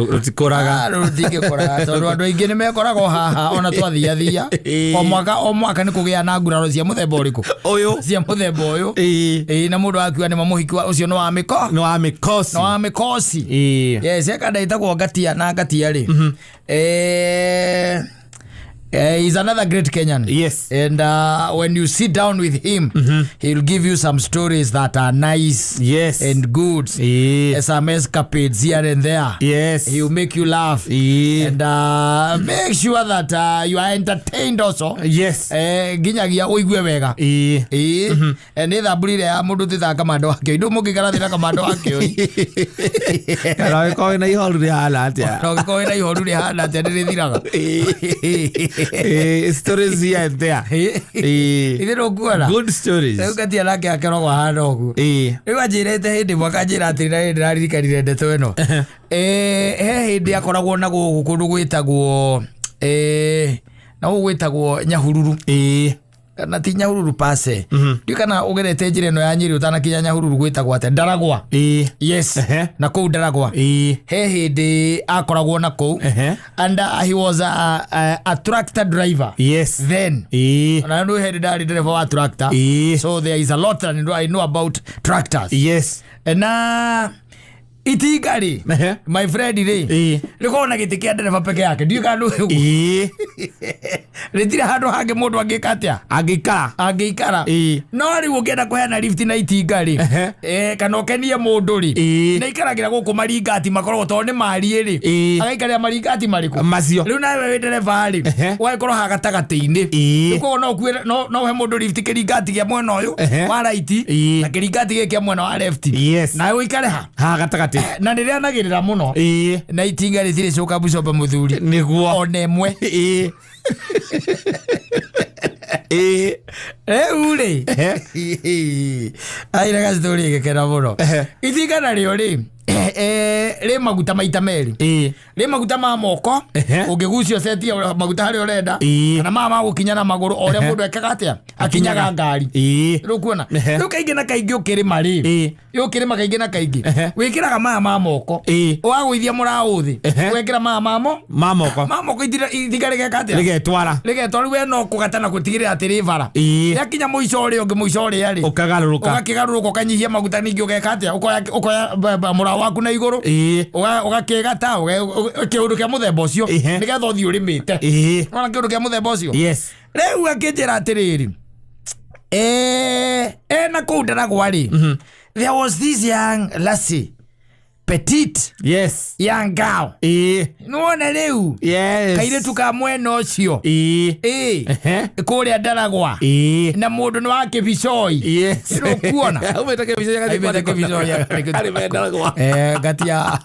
Rũtikũraga. Ah, rũtingĩkũraga tondũ andũ aingĩ nĩ mekoragwo haha ona twathiathia. Ĩĩ. O mwaka o mwaka nĩ kũgĩa na nguraro cia mũthemba ũrĩkũ? Ũyũ. Cia mũthemba ũyũ. Ĩĩ. Ĩĩ, na mũndũ akiuga nĩ mũhiki ũcio nĩ wa mĩko. Nĩ wa mĩkosi. Nĩ wa mĩkosi. Ĩĩ. Yes, eka ĩtagwo Ngatia na Ngatia rĩ, he's another great Kenyan. And when you sit down with him, he'll give you some stories that are nice and good. Some escapades here and there. He'll make you laugh. And make sure that you are entertained also. Nginyagia ũigue wega. Ĩĩ. Nĩ thamburi ĩrĩa ya mũndũ tĩthaa kamando wa kĩoi. Ndũ mũngĩikara thĩ na kamando wa kĩoi. Kana ũgĩkorwo wĩna ihoru rĩhana atĩa. Na ũngĩkorwo wĩna ihoru rĩhana atĩa, nĩ rĩthiraga. Ĩĩ, stories here and there. Ĩĩ. Ithe ndũkuona. Good stories. Rĩu Ngatia nake akeragwo ahana ũguo. Rĩu anjĩrĩte hĩndĩ ĩmwe, akanjĩra atĩrĩ, na hĩndĩ ndĩraririkanire ndeto ĩno. He hĩndĩ akoragwo na gũkũ kũndũ gwĩtagwo, na gũkũ gwĩtagwo Nyahururu. Kana ti Nyahururu pase. Ndiũĩ kana ũgerete njĩra ĩno ya Nyĩrĩ ũtanakinya Nyahururu gwĩtagwo atĩa? Ndaragwa. Yes. Na kũu Ndaragwa. He hĩndĩ akoragwo na kũu. And he was a tractor driver. Then. Na nĩ hĩndĩ ndarĩ ndereba wa tractor. So there is a lot that I know about tractors. Na itinga rĩ, my friend rĩ, rĩkoragwo na gĩtĩ kĩa ndereba peke yake. Ndiũĩ kana nĩ ũguo. Rĩtirĩ handũ hangĩ mũndũ angĩka atĩa? Angĩikara. Angĩikara. No rĩu ũngĩenda kũheana lift na itinga rĩ, kana ũkenie mũndũ rĩ, nĩ aikaragĩra gũkũ maringati makoragwo tondũ nĩ mariĩ rĩ, agaikarĩra maringati marĩkũ? Macio. Rĩu nawe wĩ ndereba rĩ, ũgagĩkorwo ha gatagatĩ-inĩ. Rĩu koguo no ũkuĩre, no ũhe mũndũ lift kĩringati kĩa mwena ũyũ wa right na kĩringati gĩkĩ kĩa mwena wa left. Nawe ũikare ha? Ha gatagatĩ. Na nĩ rĩanagĩrĩra mũno. Na itinga rĩtirĩ coka bucoba mũthuri. Nĩguo. Ona ĩmwe. Ĩĩ. Rĩu rĩ, aira gacithũri ĩgĩkena mũno. Itinga narĩo rĩ, rĩ maguta maita merĩ. Rĩ maguta ma moko, ũngĩgucia ũcetie maguta harĩa ũrenda, kana maya ma gũkinya na magũrũ, o ũrĩa mũndũ ekaga atĩa? Akinyaga ngari. Rĩu kuona. Rĩu kaingĩ na kaingĩ ũkĩrĩma rĩ, ũkĩrĩma kaingĩ na kaingĩ, wĩkĩraga maya ma moko. Ũgagũithia mũraũ thĩ, ũgekĩra maya ma mo Ma moko. Ma moko, itinga rĩgeka atĩa? Rĩgetwara. Rĩgetwara. Rĩu we no kũgata na gũtigĩrĩra atĩ rĩ bara. Rĩakinya mũico ũrĩa ũngĩ, mũico ũrĩa rĩ, Ũkagarũrũka. Ũgakĩgarũrũka, ũkanyihia maguta, ningĩ ũgeka atĩa? Ũkoya mũraũ waku na igũrũ, ũgakĩgata kĩũndũ kĩa mũthemba ũcio, nĩgetha ũthiĩ ũrĩmĩte. Wona kĩũndũ kĩa mũthemba ũcio? Yes. Rĩu akĩnjĩra atĩrĩrĩ, ena kũu Ndaragwa rĩ, there was this young lassie, petite young girl. Nĩwona rĩu kairĩtu ka mwena ũcio, kũrĩa Ndaragwa, na mũndũ nĩ wa kĩbicoi. Nĩũkuona? Aumĩte Kĩbicoi agathiĩ Aumĩte kwandĩkwo. Kĩbicoi agathiĩ Arĩ me Ndaragwa. Ngatia.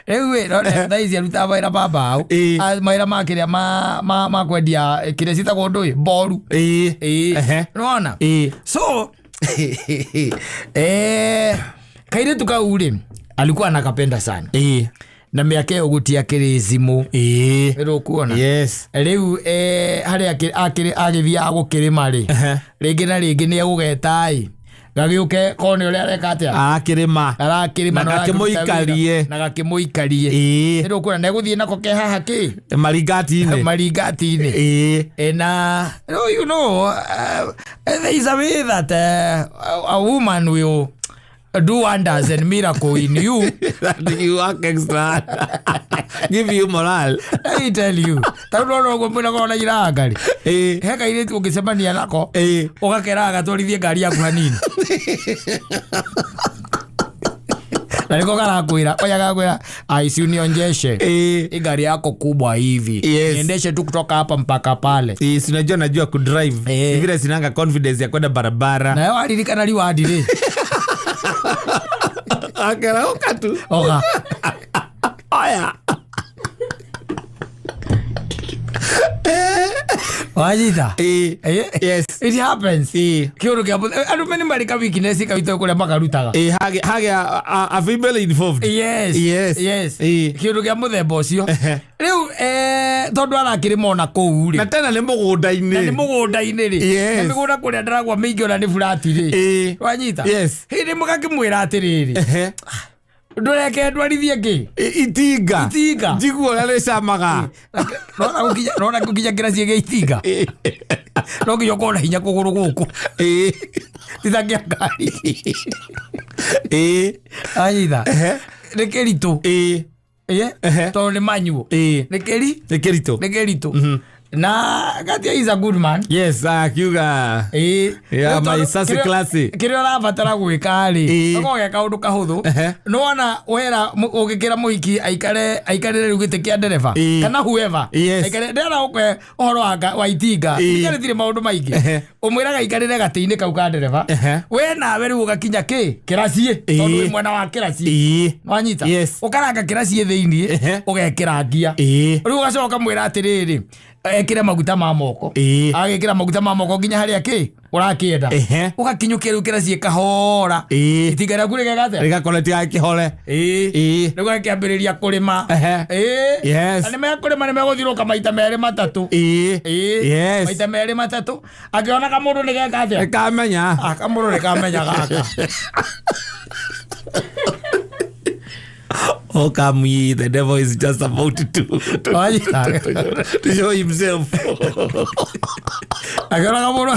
Rĩu ĩ, no, thaa ici arutaga mawĩra ma mbaũ. Ah, mawĩra ma kĩrĩa ma kwendia, kĩrĩa ciĩtagwo ndũĩ mboru. Nĩwona? So kairĩtu kau rĩ, alikuwa anakapenda sana, na mĩaka ĩyo gũtiakĩrĩ thimũ. Nĩũkuona? Yes. Rĩu harĩa agĩthiaga gũkĩrĩma rĩ, rĩngĩ na rĩngĩ nĩ egũgeta ĩ gagĩũke kone ũrĩa areka atĩa. Arakĩrĩma. Arakĩrĩma. Na na arakĩruta wĩra. gakĩmũikarie. Na gakĩmũikarie. Nĩũkuona na egũthiĩ nako ke haha kĩ Maringati-inĩ. Maringati-inĩ. Na no, there is a way that a woman will do wonders and miracle in you. That you work extra hard. Give you morale. Let me tell you, tarĩu nona ũguo mwĩna korwo na iraga rĩ, he kairĩtu ũngĩcemania nako, ũgakeraga gatwarithie ngari yaku hanini, na nĩko karakwĩra, oya, garakwĩra, "Ai, si unionjeshe hii gari yako kubwa hivi, niendeshe tu kutoka hapa mpaka pale." Si unajua najua kudrive. Vile sinanga confidence ya kwenda barabara. Nayo waririkana riwandi rĩ, Akerauka tu. Oga. Oya. Wanyita? Yes. It happens. Kĩũndũ kĩa andũ mene marĩ ka weakness kaitũ kũrĩa makarutaga. Hage a female involved. Yes. Yes. Kĩũndũ kĩa mũthemba ũcio. Rĩu Tondũ arakĩrĩma ona kũu rĩ, Na tena nĩ mũgũnda-inĩ. Na nĩ mũgũnda-inĩ rĩ, Yes. na mĩgũnda kũrĩa ndaragwa mĩingĩ ona nĩ burati rĩ. Wanyita? Yes. Hĩndĩ mũgakĩmwĩra atĩrĩrĩ, ndũreke ndwarithie ngĩ Itinga. Itinga. Njigua ũrĩa rĩcamaga. Nona gũkinya kĩraci gĩa itinga, no nginya ũkorwo na hinya kũgũrũ gũkũ, ti ta kĩa ngari. Anyita? Nĩ kĩritũ. Ĩĩ. Tondũ nĩ manyuo. Nĩ kĩri Nĩ kĩritũ. Nĩ kĩritũ, na Gatia is a good man. Yes, akiuga. Ĩĩ. Yeah, Rĩu tondũ my sassy classy. Kĩrĩa ũrabatara gwĩka rĩ, ũkorwo ge kaũndũ kahũthũ. Nĩwona wera ũgĩkĩra mũhiki aikare aikarĩre rĩu gĩtĩ kĩa ndereba, kana whoever aikare ndĩrona ũkwe ũhoro wa itinga. Itinga rĩtirĩ maũndũ maingĩ. Ũmwĩraga aikarĩre gatĩ-inĩ kau ka ndereba. We nawe rĩu ũgakinya kĩ kĩraciĩ, tondũ wĩ mwena wa kĩraciĩ. Wanyita? Yes. Ũkaranga kĩraciĩ thĩiniĩ, ũgekĩra ngia. Rĩu ũgacoka ũkamwĩra atĩrĩrĩ, ekĩre maguta ma moko. Agĩkĩra maguta ma moko nginya harĩa kĩ ũrakĩenda, ũgakinyũkia rĩu kĩraciĩ kahora. Itinga rĩaku rĩgeka atĩa? Rĩgakorwo rĩtigakĩhore. Rĩu gakĩambĩrĩria kũrĩma. Na nĩ mekũrĩma, nĩ megũthiũrũka maita merĩ matatũ. Maita merĩ matatũ, akĩona kamũndũ nĩ geka atĩa? Kamenya. Ah, kamũndũ nĩ kamenya gaka. Oh, come ye, the devil is just about Wanyita? to show himself. Akĩona kamũndũ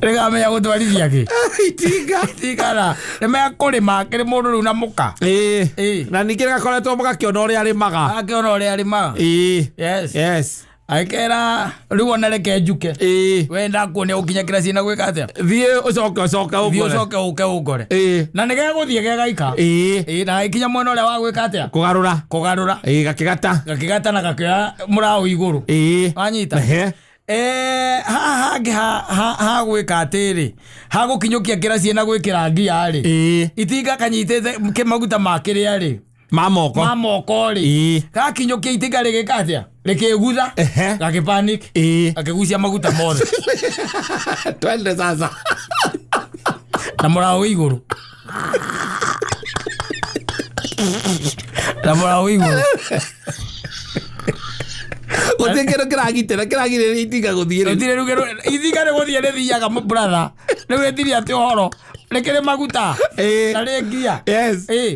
nĩ kamenya gũtwarithia kĩ Itinga. Itinga nĩ mekũrĩma akĩrĩ mũndũ rĩu na mũka. Na ningĩ gakoretwo magakĩona ũrĩa arĩmaga. Akĩona ũrĩa arĩmaga. Yes. Akĩra rĩu ona reke njuke. We ndakuonia gũkinya kĩraci na gwĩka atĩa. Thiĩ ũcoke ũcoke Thiĩ ũngore. ũcoke ũke ũngore. Na nĩ gegũthiĩ gegaika. Na gĩkinya mwena ũrĩa wa gwĩka atĩa? Kũgarũra. Kũgarũra. Gakĩgata. Gakĩgata na gakĩoya mũraũ igũrũ. Wanyita? Haha hangĩ ha gwĩka atĩrĩ, ha gũkinyũkia kĩraci na gwĩkĩra ngia rĩ, itinga kanyitĩte maguta ma kĩrĩa rĩ, Ma moko. Ma moko rĩ, gakinyũkia itinga rĩgĩka atĩa? Rĩkĩgutha. Gakĩpanic. Gakĩgucia maguta mothe. Twende sasa. Na mũraũ wĩ igũrũ, na mũraũ wĩ igũrũ. Gũtirĩ kĩndũ kĩragitĩra kĩragirĩrĩria itinga gũthiĩ rĩu. Rũtirĩ rũgero itinga nĩ gũthiĩ rĩthiaga, brother, rĩu rĩtirĩ atĩ ũhoro rĩkĩrĩ maguta na rĩ ngia.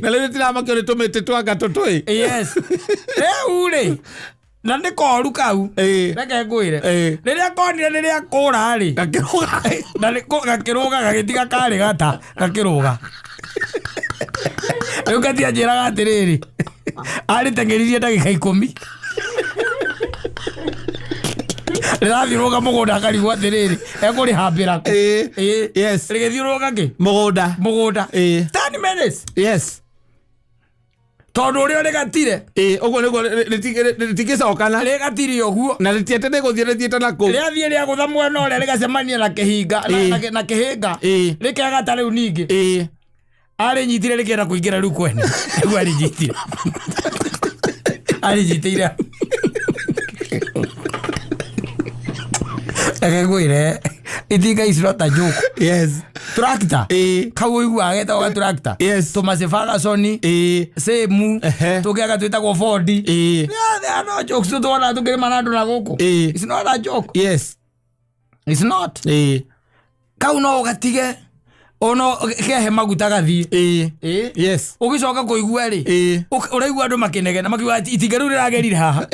Na rĩu rĩtiramakio nĩ tũmĩtĩ twanga tũtũĩ. Yes, rĩu rĩ, na nĩ koru kau. Reke ngwĩre, rĩrĩa konire rĩrĩa kũra rĩ, Gakĩrũga. Na gakĩrũga gagĩtiga karĩ gata gakĩrũga. Rĩu ngatia njĩraga atĩrĩrĩ, arĩteng'eririe ndagĩka 10 rĩrathiũrũka mũgũnda, akarigwo atĩrĩrĩ, ekũrĩhambĩra kũ. Rĩgĩthiũrũrũka kĩ? Mũgũnda. Mũgũnda. 10 minutes. Tondũ ũrĩa rĩgatire. Ũguo nĩguo rĩtingĩcokana. Rĩgatire ũguo. Na rĩtiete nĩ gũthiĩ rĩthiĩte na kũu. Rĩathiĩ rĩagũtha mwena ũrĩa, rĩgacemania na kĩhinga na kĩhĩnga. Rĩkegata rĩu ningĩ. Arĩnyitire rĩkĩenda kũingĩra rĩu kwene nĩguo arĩnyitire, arĩnyitĩire. Reke ngwĩre, itinga is not a joke. Tractor kau ũiguaga getagwo ga tractor. Thomas Ferguson. Same. Tũngĩaga twĩtagwo Ford. Yeah, they are no jokes. Tũtwona tũkĩrĩma na andũ na gũkũ. It's not a joke. It's not. Kau no ũgatige ono kehe maguta gathiĩ. Ũgĩcoka kũigua rĩ, ũraigua andũ makĩnegena makiuga atĩ itinga rĩu rĩragerire haha,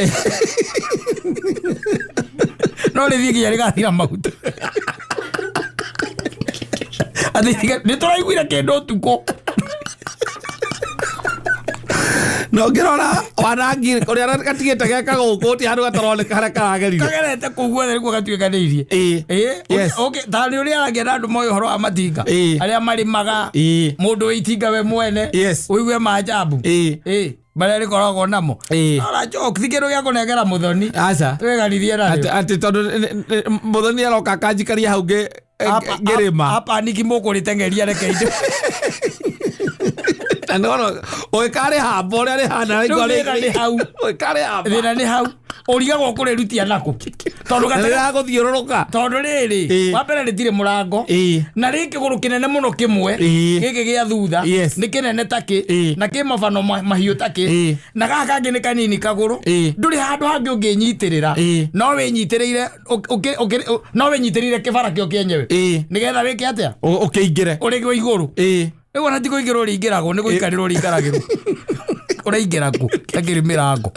no rĩthiĩ nginya rĩgathira maguta, atĩ itinga nĩ tũraiguire kĩndũ ũtukũ. Na ũngĩrora wanangi ũrĩa gatigĩte geka gũkũ, ti handũ gataroneka harĩa karagerire. Kagerete kũu guothe nĩguo gatuĩkanĩirie. Tarĩ ũrĩa aragia na andũ moĩ ũhoro wa matinga, arĩa marĩmaga, mũndũ wĩ itinga we mwene, ũigue maajabu marĩa rĩkoragwo namo. Ora joke, ti kĩndũ gĩa kũnengera mũthoni. Aca. Twĩganirie narĩo. Atĩ tondũ mũthoni aroka akanjikaria hau ngĩrĩma. Apa niki mũkũrĩteng'eria, reke indo. Na nĩwona ũgĩkarĩ hamba ũrĩa rĩhana. Rĩu thĩna nĩ hau. Ũgĩkarĩ hamba. Thĩna nĩ hau, ũrigagwo kũrĩrutia nakũ, Tondũ Na rĩragũthiũrũrũka. Tondũ rĩrĩ, wa mbere rĩtirĩ mũrango, na rĩ kĩgũrũ kĩnene mũno kĩmwe, gĩkĩ gĩa thutha, nĩ kĩnene takĩ, na kĩ mabano mahiũ takĩ, na gaka kangĩ nĩ kanini kagũrũ. Ndũrĩ handũ hangĩ ũngĩnyitĩrĩra, no wĩnyitĩrĩire no wĩnyitĩrĩire kĩbara kĩo kĩenyewe, nĩgetha wĩke atĩa? Ũkĩingĩre. Ũrĩ gwo igũrũ. Rĩu ona ti kũingĩrwo ũrĩingĩragwo, nĩ gũikarĩrwo ũrĩikaragĩrwo. Ũraingĩra kũ takĩrĩ mĩrango?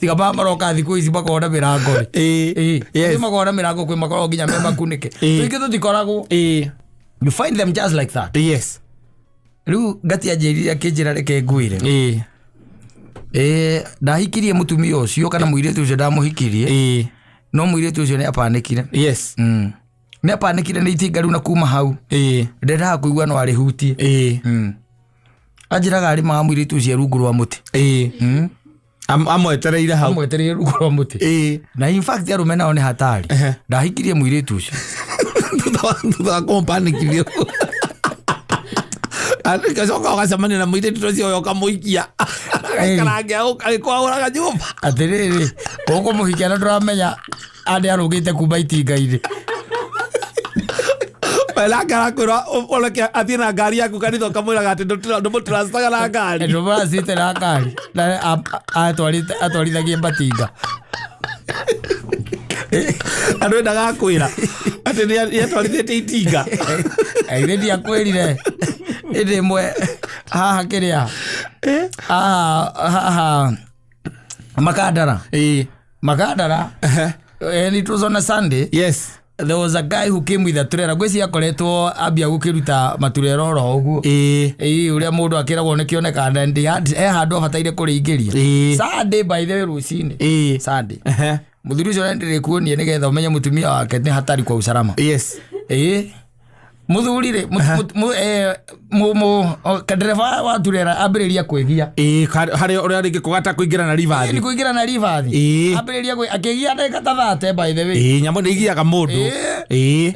Tiga maya maroka thikũ ici makoragwo na mĩrango rĩ. Yes. Makoragwo na mĩrango, kwĩ makoragwo nginya me makunĩke. Tũingĩ tũtikoragwo. You find them just like that. Rĩu ngati anjĩrire, akĩnjĩra, reke ngwĩre, ndahikirie mũtumia ũcio kana mũirĩtu ũcio ndamũhikirie, no mũirĩtu ũcio nĩ apanĩkire. Nĩ apanĩkire nĩ itinga rĩu, na kuma hau ndendaga kũigua no arĩhutie. Anjĩraga arĩmaga mũirĩtu ũcio rungu rwa mũtĩ. Amwetereire hau. Amwetereire rungu rwa mũtĩ. Na in fact arũme nao nĩ hatari. Ndahikirie mũirĩtu ũcio. Thutha wa kũmpanikithio, gacoka ũgacemania na mũirĩtu ũcio ũyũ, ũkamũikia, agaikara agĩkwahũraga nyũmba. Atĩrĩrĩ, ũkũmũhikia na ndũramenya andĩ arũgĩte kuma itinga-inĩ. Nake arakwĩra ũreke athiĩ na ngari yaku kanitha, ũkamwĩraga atĩ ndũmũtranstaga na ngari. Ndũmũracite na ngari na atwarithagie matinga. Andũ endaga kwĩra atĩ nĩatwarithĩtie itinga. Ithe ndiakwĩrire ĩndĩ ĩmwe haha kĩrĩa haha haha Makandara? Makandara. And it was on a Sunday. There was a guy who came with a trailer. Ngwĩciria akoretwo ambia gũkĩruta maturera oro ũguo. Ĩĩ, ũrĩa mũndũ akĩragwo nĩ kĩoneka na he handũ abataire kũrĩingĩria. Sunday, by the way, rũcinĩ. Sunday. Mũthuri ũcio ndĩrĩkuonie nĩgetha ũmenye mũtumia wake nĩ hatari kwa usalama. Ĩĩ, mũthuri rĩ, ndereba wa turera ambĩrĩria kwĩgia. Ĩĩ, harĩ ũrĩa rĩngĩ kũgata kũingĩra na nĩ rivathi. Kũingĩra na rivathi. Ambĩrĩria akĩgia ndagĩka ta 30, by the way. Ĩĩ, nyamũ nĩ igiaga mũndũ.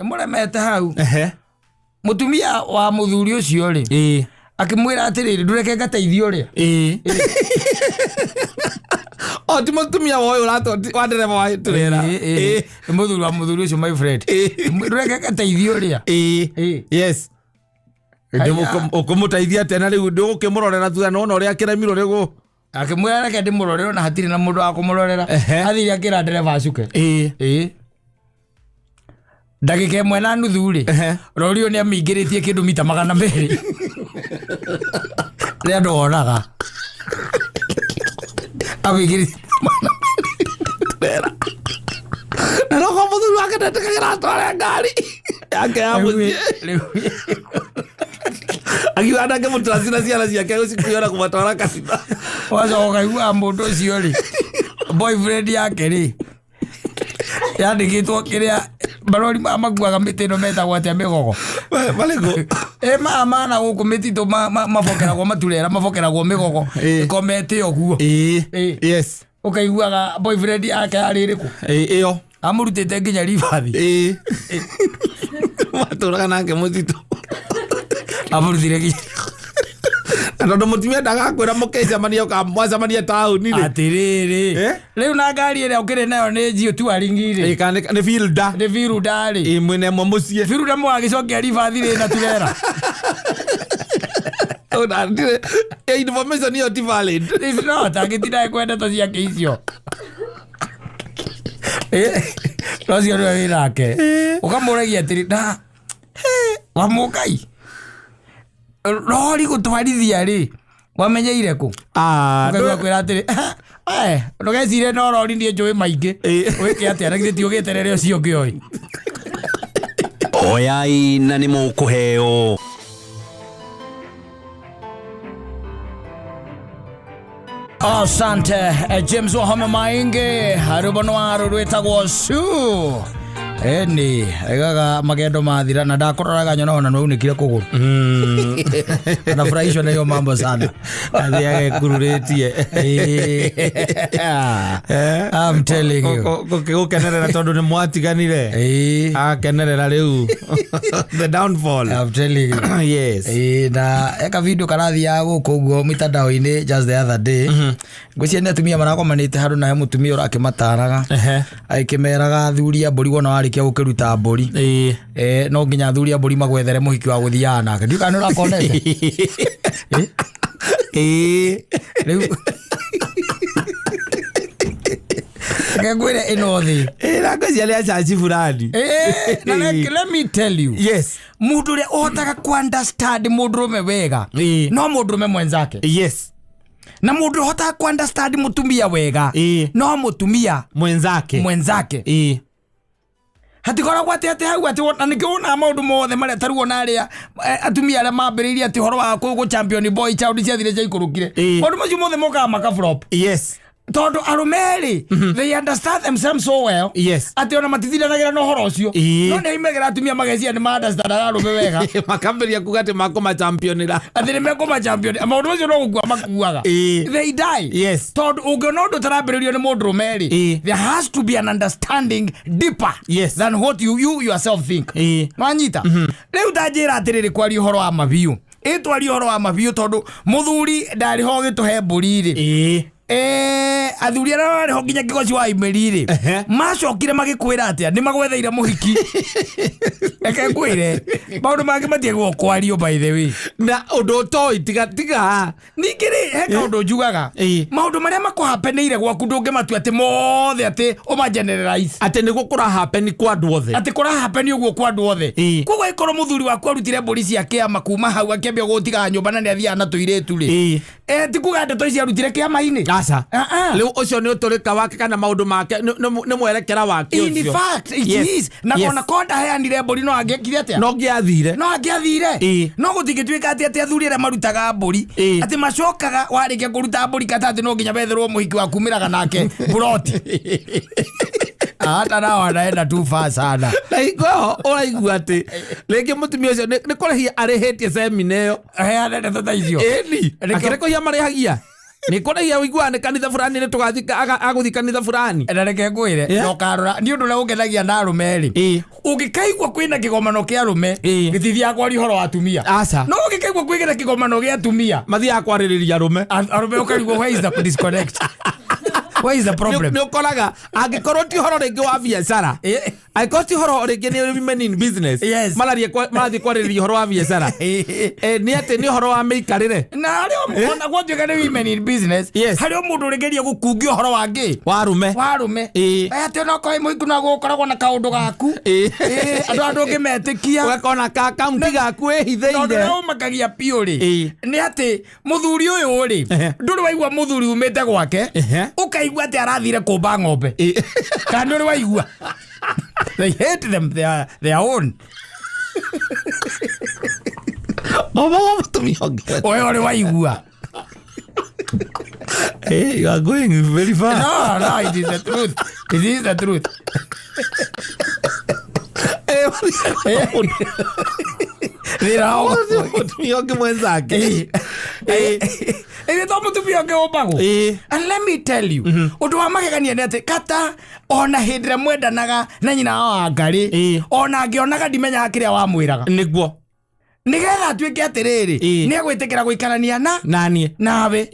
Mũremete hau. Mũtumia wa mũthuri ũcio rĩ, akĩmwĩra atĩrĩrĩ, ndũreke ngateithie ũrĩa. Ĩĩ, o ti mũtumia wa ũyũ wa ndereba wa turera? Ĩĩ, nĩ mũthuri wa mũthuri ũcio, my friend. Ndũreke ngateithie ũrĩa. Yes. Haya. Ũkũmũteithia atĩa na rĩu ndũgũkĩmũrorera thutha nona ũrĩa akĩremirwo nĩ Akĩmwĩra reke ndĩmũrorere, ona hatirĩ na mũndũ wa kũmũrorera. Athire akĩra ndereba acuke. Ĩĩ, ndagĩka 1.5 rĩ, rori ũyũ nĩ amĩingĩrĩtie kĩndũ mita 200 rĩa andũ onaga amĩingĩrĩtie. Na noko mũthuri wake ndetĩkagĩra atware ngari yake ya mũciĩ. Akiuga ndangĩmũtrust na ciana ciake gũcikuona kũmatwara kanitha. Wacoka ũkaiguaga mũndũ ũcio rĩ, boyfriend yake rĩ, yandĩkĩtwo kĩrĩa marori maya makuaga mĩtĩ ĩno metagwo atĩa, mĩgogo? Marĩkũ? Ĩ, maya mana gũkũ mĩtitũ mabokeragwo maturera, mabokeragwo mĩgogo, ĩkomete ũguo. Ũkaiguaga boyfriend yake yarĩ ĩrĩkũ? Ĩyo. Amũrutĩte nginya ribathi. Ĩĩ, matũraga nake mũtitũ. Amũrutire nginya Na tondũ mũtumia ndagakwĩra mũkĩcemania, mwacemania taũni rĩ. Atĩrĩrĩ, rĩu na ngari ĩrĩa ũkĩrĩ nayo nĩ njiũ tuaringi rĩ. Ĩĩ, kana nĩ fielder. Nĩ biruda rĩ. Ĩĩ, mwĩna ĩmwe mũciĩ. Biruda mũgagĩcokia ribathi rĩ na turera. Ona ndirĩ information ĩyo ti valid. It's not, angĩtinda kwenda ta ciake icio. No cio nĩwe wĩ nake ũkamũragia atĩrĩ na wamũkai rori gũtwarithia rĩ, wamenyeire kũ? Ah, ũkaigua kwĩra atĩrĩ, "Eh, ndũgecirie no rori, niĩ njũĩ maingĩ." Wĩke atĩa na githĩ ti ũgĩterere ũcio ũngĩ oĩ? Oyai na nĩ mũkũheo. Asante, James Wahome Maingi, rwĩmbo nĩ waru rwĩtagwo Su. Eni aigaga magendo mathira na ndakuroraga nyona ona nĩwaunĩkire kũgũrũ. Anafurahishwa na hiyo mambo sana. Athiage kururĩtie. I'm telling you. Gũkenerera tondũ nĩ mwatiganire. Akenerera rĩu the downfall. I'm telling you. Yes. Na eka video karathiaga gũkũ ũguo mitandao-inĩ just the other day. Ngwĩciria nĩ atumia maragomanĩte handũ na he mũtumia ũrakĩmataraga agĩkĩmeraga athuri a mbũri wona warĩkia gũkĩruta mbũri no nginya athuri a mbũri magwethere mũhiki wa gũthiaga nake. Ndiũĩ kana nĩ ũrakonete. Rĩu reke ngwĩre ĩno thĩ. Na ngwĩciria nĩ acaci fulani. Na let me tell you. Yes. Mũndũ ũrĩa ũhotaga ku understand mũndũrũme wega no mũndũrũme mwenzake. Yes. Na mũndũ ũhotaga ku understand mũtumia wega no mũtumia mwenzake. Mwenzake. Hatikoragwo atĩ atĩ hau atĩ na nĩkĩo wonaga maũndũ mothe marĩa tarĩu ona arĩa atumia arĩa mambĩrĩirie atĩ ũhoro wa kũ champion boy child ciathire ciaikũrũkire. Maũndũ macio mothe mokaga maka flop. Yes. Tondũ arũme rĩ, they understand themselves so well. Yes. Atĩ ona matithindanagĩra na ũhoro ũcio. No nĩ aimagĩra atumia magecia nĩ ma understandaga arũme wega. Makambĩrĩria kuga atĩ makũmachampionĩra. Atĩ nĩ mekũmachampion. Maũndũ macio no gũkua makuaga. They die. Yes. Tondũ ũngĩona ũndũ ũtarambĩrĩrio nĩ mũndũrũme rĩ, there has to be an understanding deeper than what you yourself think. Wanyita? Rĩu ta njĩra atĩrĩrĩ kwaria ũhoro wa mabiũ. Ĩ twarie ũhoro wa mabiũ tondũ mũthuri ndarĩ ho gĩtũhe mbũri rĩ. Athuri arĩa marĩ ho nginya kĩgoci wa imeri rĩ, macokire magĩkwĩra atĩa? Nĩ magwetheire mũhiki. Reke ngwĩre maũndũ mangĩ matiagĩrĩirwo kwario by the way. Na ũndũ ũtoĩ tiga tiga. Ningĩ rĩ, he kaũndũ njugaga. Maũndũ marĩa makũhapeneire gwaku ndũngĩmatua atĩ mothe atĩ ũma generalize. Atĩ nĩguo kũrahappen kwa andũ othe. Atĩ kũrahappen ũguo kwa andũ othe. Koguo ĩkorwo mũthuri waku arutire mbũri cia kĩama kuma hau akĩambia gũtiga nyũmba na nĩ athiaga na tũirĩtu rĩ. Ti kuga ndeto ici arutire kĩama-inĩ. Aca. Rĩu ũcio nĩ ũtũrĩka wake kana maũndũ make nĩ mwerekera wake In ũcio. fact, it is. Na ona ko ndaheanire mbũri no angĩekire atĩa? No ngĩathire. No angĩathire. No gũtingĩtuĩka atĩ atĩ athuri arĩa marutaga mbũri atĩ macokaga warĩkia kũruta mbũri kata atĩ no nginya wetherwo mũhiki wa kumĩraga nake buroti. Hata nao anaenda too far sana. Na hingo ĩyo ũraigua atĩ rĩngĩ mũtumia ũcio nĩ kũrĩhia arĩhĩtie semina ĩyo. Aheane ndeto ta icio. Ĩni. Akĩrĩ kũrĩhia marĩhagia. Nĩ kũrĩhia ũiguaga nĩ kanitha fulani nĩ tũgathiĩ agũthiĩ kanitha fulani. Na reke ngwĩre ndũkarora nĩ ũndũ ũrĩa ũngenagia na arũme rĩ. Ũngĩkaigua kwĩna kĩgomano kĩa arũme gĩtithiaga kwaria ũhoro wa atumia. Aca. No ũngĩkaigua kwĩna kĩgomano gĩa atumia mathiaga kwarĩrĩria arũme. Arũme ũkarigwo where is the disconnect? Where is the problem? Nĩ ũkoraga angĩkorwo ti ũhoro rĩngĩ wa biacara. Angĩkorwo ti ũhoro rĩngĩ nĩ women in business. Yes. Marathiĩ kwarĩrĩria ũhoro wa biacara. Nĩ atĩ nĩ ũhoro wa mĩikarĩre. Na harĩ ona gwatuĩka nĩ women in business. Yes. Harĩ o mũndũ ũrĩgeria gũkungia ũhoro wa ngĩ. Wa arũme. Wa arũme. Atĩ ona okorwo wĩ mũhiku no gũkoragwo na kaũndũ gaku. Andũ aya ndũngĩmetĩkia. Ũgakona ka kaunti gaku ĩhithĩire. Tondũ ũrĩa ũmakagia biũ rĩ, nĩ atĩ mũthuri ũyũ rĩ, ndũrĩ waigua mũthuri umĩte gwake, ũkaigua atĩ arathire kũmba ng'ombe. Kana ndũrĩ waigua? They hate them, they are their own. Oe ũrĩ waigua. Hey, you are going very far. No, it is the truth. It is the truth. Mũtumia ũngĩ mwenzake. Ĩrĩ to mũtumia ũngĩ ũmbagwo. And let me tell you, ũndũ wa magegania nĩ atĩ kata ona hĩndĩ ĩrĩa mwendanaga na nyina wa Wangarĩ, ona angĩonaga ndimenyaga kĩrĩa wamwĩraga. Nĩguo. Nĩgetha atuĩke atĩrĩrĩ, nĩ egwĩtĩkĩra gũikarania na naniĩ. Nawe.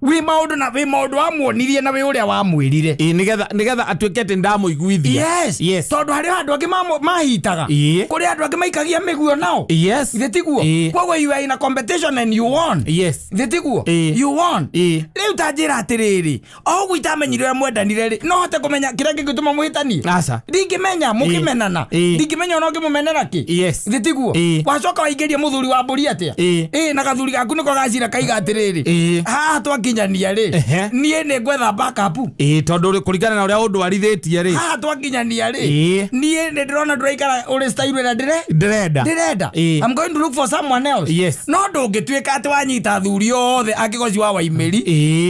Wĩ maũndũ na wĩ maũndũ wamuonirie na wĩ ũrĩa wamwĩrire. Nĩgetha atuĩke atĩ ndamũiguithia. Yes. Yes. Tondũ harĩ andũ angĩ mahitaga. Kũrĩ andũ angĩ maikagia mĩguo nao. Yes. Ithe tiguo? Koguo you are in a competition and you won. Yes. Ithe tiguo? You won. Rĩu ta njĩra atĩrĩrĩ, o ũguo itamenyire ũrĩa mwendanire rĩ, no hote kũmenya kĩrĩa kĩngĩtũma mũhĩtanie? Aca. Ndingĩmenya mũkĩmenana. Ndingĩmenya ona ũngĩmũmenera kĩ. Yes. Ithe tiguo? Wacoka waingĩria mũthuri wa mbũri atĩa? Na gathuri gaku nĩko gacira kaiga atĩrĩrĩ, haha twakinyania rĩ, niĩ nĩ ngwetha backup. Tondũ kũringana na ũrĩa ũndwarithĩtie rĩ. Haha twakinyania rĩ, niĩ nĩ ndĩrona ndũraikara ũrĩ style ĩrĩa ndĩrenda. Ndĩrenda. I'm going to look for someone else. Yes. No ndũngĩtuĩka atĩ wanyita athuri othe angĩgoci wa Waimĩri.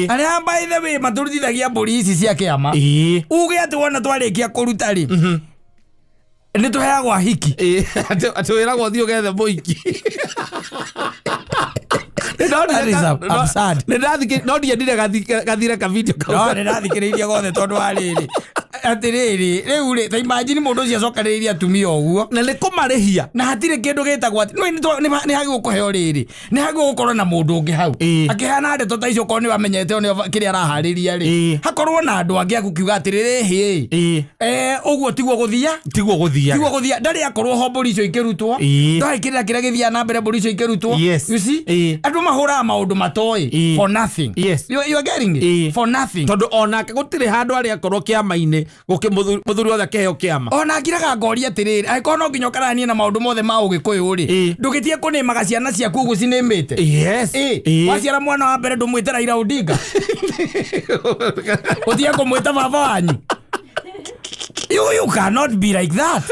Arĩa by the way matũrutithagia mbũri ici cia kĩama. Uge atĩ wona twarĩkia kũruta rĩ, Nĩ tũheagwo ahiki. Ĩĩ, atĩ wĩragwo thiĩ ũgethe mũiki. That is absurd. No ndiendire gathire ka video kau. No nĩ ndathikĩrĩirie gothe tondũ wa rĩrĩ, atĩrĩrĩ, rĩu rĩ, ta imagine mũndũ ũcio acokanĩrĩirie atumia ũguo Na nĩ kũmarĩhia. Na hatirĩ kĩndũ gĩtagwo atĩ no nĩ hagĩrĩirwo kũheo rĩrĩ, nĩ hagĩrĩirwo gũkorwo na mũndũ ũngĩ hau akĩheana ndeto ta icio, okorwo nĩ wamenyete nĩ kĩrĩa araharĩria rĩ, hakorwo na andũ angĩ akũkiuga atĩrĩrĩ, hĩ, ũguo tiguo gũthia. Tiguo gũthiaga. Tiguo gũthia. Ndarĩ akorwo ho mbũri icio ikĩrutwo. Ndoĩ kĩrĩa kĩrĩa gĩthiaga na mbere mbũri icio ikĩrutwo. You see, andũ mahũraga maũndũ matoĩ for nothing. You are getting it? For nothing. Tondũ onake gũtirĩ handũ arĩa akorwo kĩama-inĩ gũkĩ mũthuri wothe akĩheo kĩama. Ona ngiraga ngoria atĩrĩrĩ, angĩkorwo no nginya ũkaranie na maũndũ mothe ma ũgĩkũyũ rĩ, ndũgĩtige kũnĩmaga ciana ciaku ũguo cinĩmĩte. Waciara mwana wa mbere, ndũmwĩte Raila Odinga, ũtige kũmwĩta baba wanyu. You cannot be like that.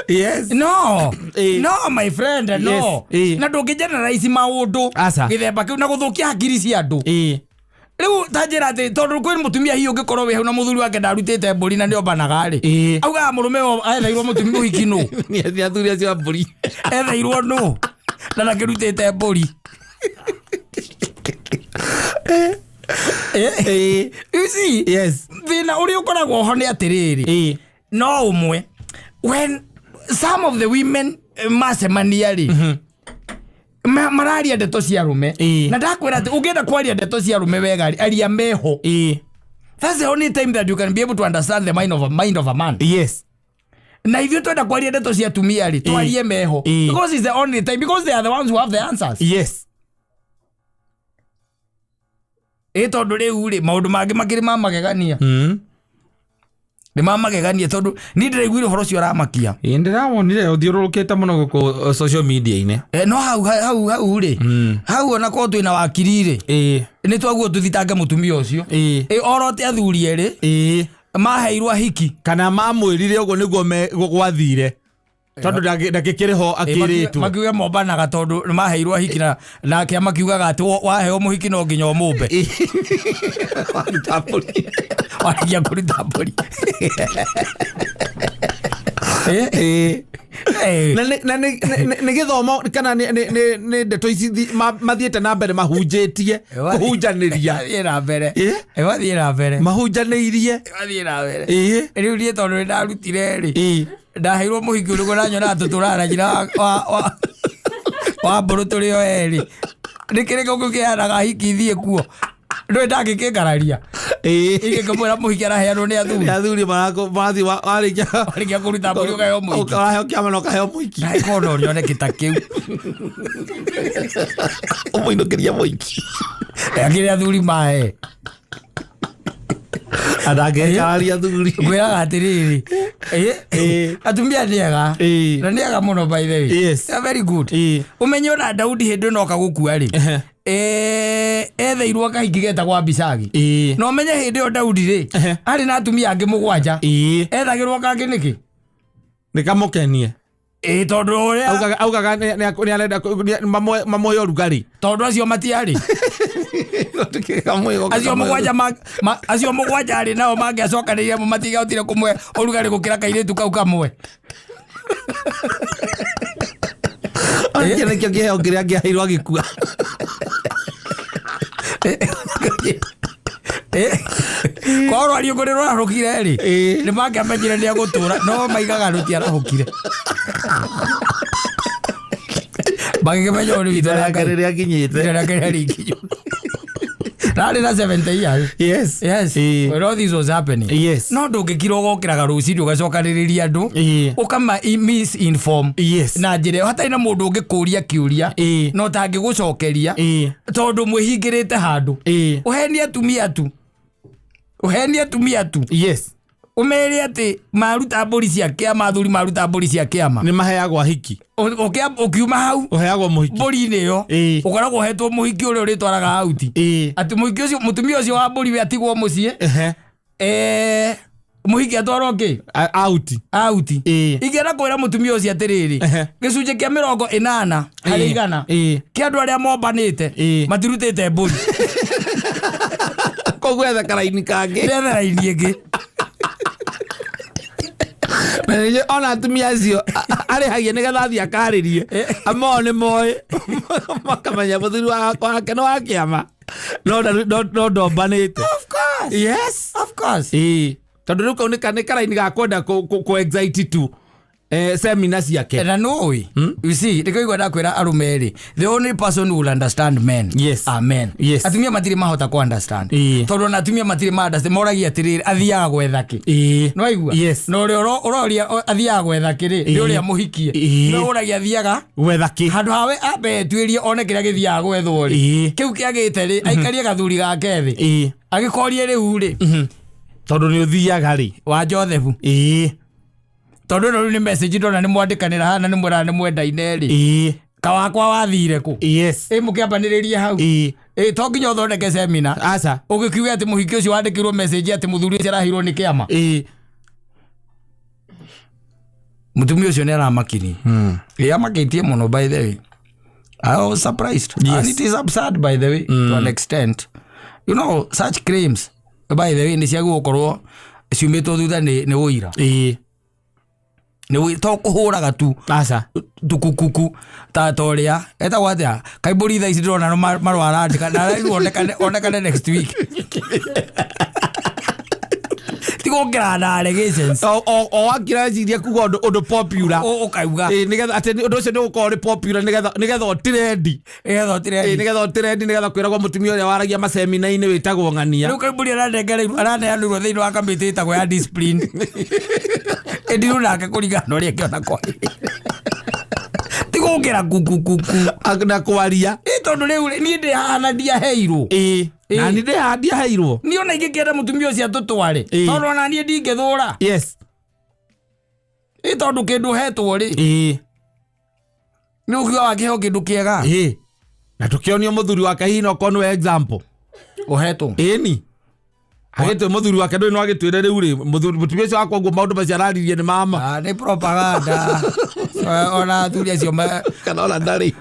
No. No, my friend, no. Na ndũngĩ generalize maũndũ Aca. gĩthemba kĩu na gũthũkia hakiri cia andũ. Rĩu ta njĩra atĩ tondũ kwĩ mũtumia hihi ũngĩkorwo wĩ hau na mũthuri wake ndarutĩte mbũri na nĩombanaga rĩ, augaga mũrũme ũyũ etheirwo mũtumia ũhiki nũ? Nĩ athuri acio a mbũri. Etheirwo nũ na ndakĩrutĩte mbũri? You see, thĩna ũrĩa ũkoragwo ho nĩ atĩrĩrĩ, no ũmwe, when some of the women macemania rĩ, mararia ndeto cia arũme. Na ndakwĩra atĩ ũngĩenda kwaria ndeto cia arũme wega rĩ, aria meho. That's the only time that you can be able to understand the mind of a man. Na ithuĩ twenda kwaria ndeto cia atumia rĩ, twarie meho, because it's the only time, because they are the ones who have the answers. Ĩ tondũ rĩu rĩ, maũndũ mangĩ makĩrĩ ma magegania, nĩ ma magegania, tondũ niĩ ndĩraiguire ũhoro ũcio ũramakia. Ĩĩ, ndĩrawonire ũthiũrũrũkĩte mũno gũkũ social media-inĩ. No hau hau hau rĩ, hau ona korwo twĩna wakiri rĩ, nĩ twaguo tũthitange mũtumia ũcio. Orote athuri erĩ maheirwo ahiki. Kana mamwĩrire ũguo nĩguo gwathire, tondũ ndangĩkĩrĩ ho akĩrĩtwo. Makiuga mombanaga tondũ nĩ maheirwo ahiki na kĩama kiugaga atĩ waheo mũhiki no nginya ũmũmbe. Waruta mbũri. Warĩkia kũruta mbũri. Na nĩ gĩthomo kana nĩ ndeto ici mathiĩte na mbere mahunjĩtie kũhunjanĩria. Wathiĩ na mbere. Wathiĩ na mbere. Mahunjanĩirie. Wathiĩ na mbere. Rĩu niĩ tondũ nĩ ndarutire rĩ, ndaheirwo mũhiki ũrĩkũ na nyonaga tũtũraga na nyina wa mbũrũ tũrĩ o erĩ, nĩ kĩrĩkũ kĩheanaga hiki thiĩ kuo ndũĩ ndangĩkĩngararia. Ingĩkĩmwĩra mũhiki araheanwo nĩ athuri. Nĩ athuri marathiĩ warĩkia. Warĩkia kũruta mbũri ũkaheo mũhiki. Ũraheo kĩama na ũkaheo mũhiki. Naĩkorwo no nyone kĩta kĩu. Ũmũinũkĩria mũhiki. Akĩrĩ athuri mae. Andangĩkararia athuri. Ngwĩraga atĩrĩrĩ, atumia nĩ ega. Na nĩ ega mũno, by the way. They are very good. Ũmenye ona Daudi hĩndĩ ĩno oka gũkua rĩ, etheirwo kahiki getagwo Abishagi. Na ũmenye hĩndĩ ĩyo Daudi rĩ, arĩ na atumia angĩ mũgwanja. Ethagĩrwo kangĩ nĩkĩ? Nĩ kamũkenie. Ĩ, tondũ ũrĩa Augaga nĩ arenda mamũhe ũrugarĩ. Tondũ acio matiarĩ acio mũgwanja arĩ nao mangĩacokanĩrĩire mo matingĩahotire kũmwe ũrugarĩ gũkĩra kairĩtu kau kamwe. Kĩo nĩkĩo kĩheo kĩrĩa kĩaheirwo agĩkua. Korwo ariũngũ nĩ rũrarũkire rĩ, nĩ mangĩamenyire nĩ egũtũra, no maigaga rũtiarahũkire, magĩkĩmenya ũyũ nĩ witũ. Rĩake rĩrĩa akinyĩte. Rĩake rĩarĩ ikinyu rarĩ na 70 years. When all this was happening, no ndũngĩkira ũgokĩraga rũcinĩ ũgacokanĩrĩria andũ, ũkama misinform na njĩra ĩyo hatarĩ na mũndũ ũngĩkũria kĩũria na ũtangĩgũcokeria, tondũ mwĩhingĩrĩte handũ. Ũhenie atumia tu, ũhenie atumia tu. Ũmere atĩ maruta mbũri cia kĩama, athuri maruta mbũri cia kĩama, Nĩ maheagwo ahiki. Ũkiuma hau Ũheagwo mũhiki. mbũri-inĩ ĩyo, ũkoragwo ũhetwo mũhiki ũrĩa ũrĩtwaraga auti, atĩ mũhiki ũcio, mũtumia ũcio wa mbũri we atigwo mũciĩ, mũhiki atwarwo kĩ? Auti. Auti. Ingĩenda kwĩra mũtumia ũcio atĩrĩrĩ, gĩcunjĩ kĩa 80 harĩ igana kĩa andũ arĩa mombanĩte matirutĩte mbũri. Koguo etha karaini kangĩ. Ethe raini ĩngĩ. Na ningĩ ona atumia acio Arĩhagia nĩgetha athiĩ akarĩrie. Amao nĩ moĩ makamenya mũthuri wake nĩ wa kĩama no no ndombanĩte. Of course. Yes. Of course. Ĩĩ, tondũ rĩu kau nĩ karaini ga kwenda kũ excite tu semina ciake. Na nũĩ, you see, nĩkĩo igua ndakwĩra arũme rĩ, the only person who will understand men Yes. are men. Yes. Atumia matirĩ mahota kũ understand. Ĩĩ. Tondũ ona atumia matirĩ ma understand, moragia atĩrĩrĩ, athiaga gwetha kĩ? Ĩĩ. Nĩwaigua? Yes. Na ũrĩa ũroria athiaga gwetha kĩ rĩ, nĩ Ĩĩ. ũrĩa mũhikie. Ĩĩ. Nĩwe ũragia athiaga Gwetha kĩ? handũ hawe ambe etuĩrie one kĩrĩa gĩthiaga gwethwo rĩ, Ĩĩ. kĩu kĩagĩte rĩ, aikarie gathuri gake thĩ, Ĩĩ. agĩkorie rĩu rĩ, Tondũ nĩ ũthiaga rĩ. Wa Joseph. Ĩĩ. Tondũ ĩno rĩu nĩ message ndona nĩ mwandĩkanĩra hana nĩ mwĩraga nĩ mwendaine rĩ, Ĩĩ. kawakwa wathire kũ? Yes. Ĩ mũkĩambanĩrĩrie hau. Ĩĩ. Ĩ to nginya ũthondeke semina. Aca. Ũgĩkiuga atĩ mũhiki ũcio wandĩkĩirwo message atĩ mũthuri ũcio araheirwo nĩ kĩama. Ĩĩ. Mũtumia ũcio nĩ aramakiri. Ĩ amakĩtie mũno, by the way. I was surprised. Yes. And it is absurd, by the way, to an extent. You know, such claims, by the way, nĩ ciagĩrĩirwo gũkorwo ciumĩtwo thutha nĩ ũira. Ĩĩ. Nĩ ũira to kũhũraga tu Aca. Tukukuku ta ũrĩa etagwo atĩa kaimbũri thaa ici ndĩrona no marũa arandĩka na rĩu onekane next week ti gũkĩra na allegations. O wakira kuga ũndũ popular. Ũkauga. Ĩĩ, nĩgetha atĩ ũndũ ũcio nĩ ũgũkorwo ũrĩ popular nĩgetha ũtirendi. Nĩgetha ũtirendi. Ĩĩ, nĩgetha ũtirendi, nĩgetha kwĩragwo mũtumia ũrĩa waragia macemina-inĩ wĩtagwo ng'ania. Rĩu kaimbũri araneanĩrwo thĩinĩ wa kamĩtĩ ĩtagwo ya discipline ĩndirũ nake kũringana na ũrĩa ĩngĩona kwagĩrĩire ti gũkĩra kukukuku Na kwaria. Ĩ tondũ rĩu rĩ, niĩ ndĩ haha na ndiaheirwo. Ĩĩ. Na nĩ ndĩ ndiaheirwo. Niĩ ona ingĩkĩenda mũtumia ũcio atũtware, Ĩĩ. tondũ ona niĩ ndingĩthũra. Yes. Ĩ tondũ kĩndũ hetwo rĩ, Ĩĩ. nĩ ũkiuga wakĩheo kĩndũ kĩega. Ĩĩ, na tũkĩonio mũthuri wake hihi no korwo nĩwe example. Ũhetwo. Ĩni agĩtwe mũthuri wake ndũĩ no agĩtwĩre rĩu rĩ mũtumia ũcio wakwa ũguo maũndũ macio araririe nĩ mama. Ah, nĩ propaganda. Ona athuri acio kana ona ndarĩ.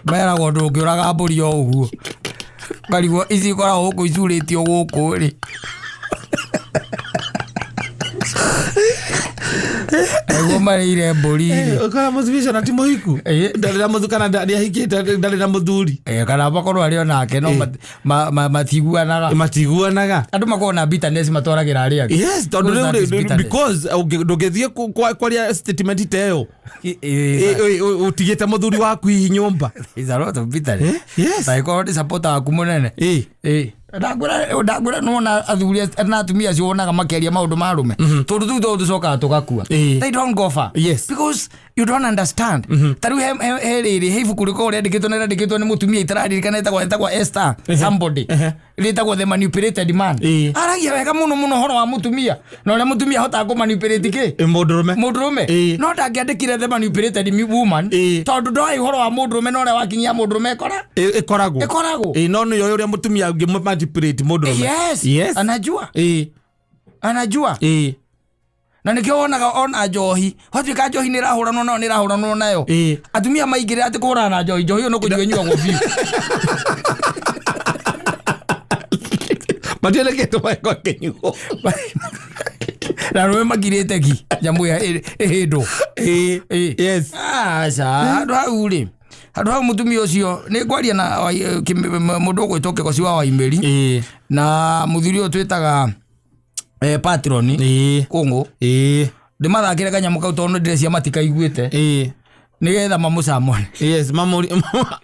Meragwo ndũngĩũraga mbũri o ũguo, ũkarigwo ici ikoragwo gũkũ icurĩtio gũkũ rĩ, nĩguo marĩire mbũri rĩ. Ũkora mũtumia ũcio na ti mũhiku. Ĩĩ. Ndarĩ na mũthuri kana nĩahikĩte, ndarĩ na mũthuri. Eh, kana makorwo arĩ onake no matiguanaga. Matiguanaga. Andũ makoragwo na bitterness matwaragĩra arĩa angĩ. Yes, tondũ Because rĩu that is rĩ bitterness. because ndũngĩthiĩ kwaria statement ta ĩyo ũtigĩte mũthuri waku hihi nyũmba. Is a lot of bitterness. Eh, yes. Angĩkorwo nĩ supporter waku mũnene. Ĩĩ. Ĩĩ. Ndakwĩra nĩwona athuri na atumia acio wonaga makĩaria maũndũ ma arũme tũndũ tũu tondũ tũcokaga tũgakua. Ĩĩ. They don't go far. Yes. Because you don't understand. Ta rĩu he rĩrĩ he ibuku rĩkoragwo rĩandĩkĩtwo na rĩandĩkĩtwo nĩ mũtumia itararirikana ĩtagwo Esther somebody, rĩtagwo The Manipulated Man. Ĩĩ. Aragia wega mũno mũno ũhoro wa mũtumia na ũrĩa mũtumia ahotaga kũmanipulate kĩ. Ĩ, mũndũrũme. Mũndũrũme. Ĩĩ. No ndangĩandĩkire The Manipulated Woman, Ĩĩ. tondũ ndoĩ ũhoro wa mũndũrũme na ũrĩa wakinyia mũndũrũme ĩkora Ĩkoragwo. Ĩkoragwo. Ĩĩ, no nĩyo ũrĩa mũtumia ũngĩmanipulate mũndũrũme. Yes. Yes. Anajua. Ĩĩ. Anajua. Ĩĩ. Na nĩkĩo wonaga ona njohi watuĩka njohi nĩ ĩrahũranwo nayo, nĩ ĩrahũranwo nayo. Ĩĩ. Atumia maingĩrĩra atĩ kũhũrana na njohi, njohi ĩyo no kũnyua ĩnyuagwo biũ. Mationekete maeko akĩnyuo. Na rũĩ makirĩte ki nyamũ ĩyo ĩhĩndwo. Ĩĩ. Ĩĩ. Yes. Aca, handũ hau rĩ, handũ hau mũtumia ũcio nĩ ngwaria na mũndũ ũgwĩtwo Kĩgoci wa Waimĩri Ĩĩ. na mũthuri ũyũ twĩtaga patron Ĩĩ. Kũngũ. Ĩĩ. Ndĩmathakĩre kanyamũ kau tondũ ndĩrecia matikaiguĩte, Ĩĩ. nĩgetha mamũcamone. Yes, mamũri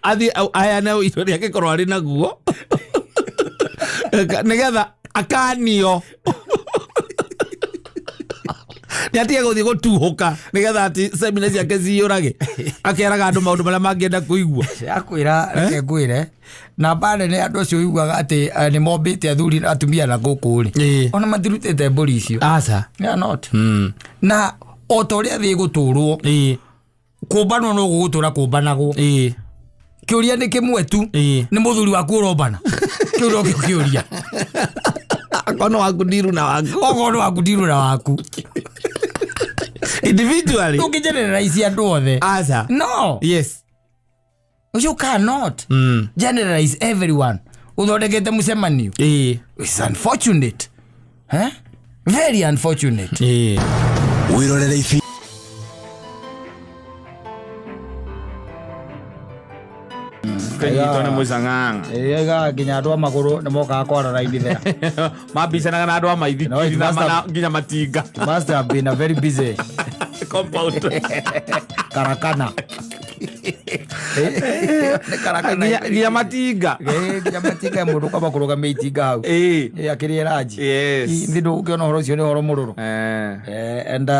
athiĩ aheane ũira ũrĩa angĩkorwo arĩ naguo nĩgetha akanio nĩ atige gũthiĩ gũtuhũka nĩgetha atĩ semina ciake ciyũrage akeraga andũ maũndũ marĩa mangĩenda kũigua. Akwĩra reke ngwĩre namba nene andũ acio ũiguaga atĩ nĩ mombĩte athuri na atumia na gũkũ rĩ, Ĩĩ. ona matirutĩte mbũri icio. Aca. They are not. Na o ta ũrĩa thĩ ĩgũtũrwo, Ĩĩ. kũmbanwo no gũgũtũra kũmbanagwo. Ĩĩ. Kĩũria nĩ kĩmwe tu. Ĩĩ. Nĩ mũthuri waku ũrombana? Kĩu nokĩo kĩũria. Akorwo nĩ waku ndiru na waku. Okorwo nĩ waku ndirũ na waku. Individually. Ndũngĩgeneralize andũ othe. Aca. No. Yes. You cannot generalize everyone ũthondekete mũcemanio. Ĩĩ. It's unfortunate, eh? Very unfortunate. Ĩĩ. Wĩrorere ibi. Kĩnyitwo nĩ mũcang'ang'a. Ĩga nginya andũ a magũrũ nĩ mokaga kwara raini there. Mambicanaga na andũ a No, it maithikiri na must have- nginya matinga. It must have been a very busy Compound. Karakana. Nĩ karakana. Nginya matinga. Ĩĩ, nginya matinga mũndũ kwamba kũrũgamia itinga hau. Ĩĩ. Ĩĩ, akĩrĩe ranji. Yes. Thĩ ndũgũkĩona ũhoro ũcio nĩ ũhoro mũrũrũ. And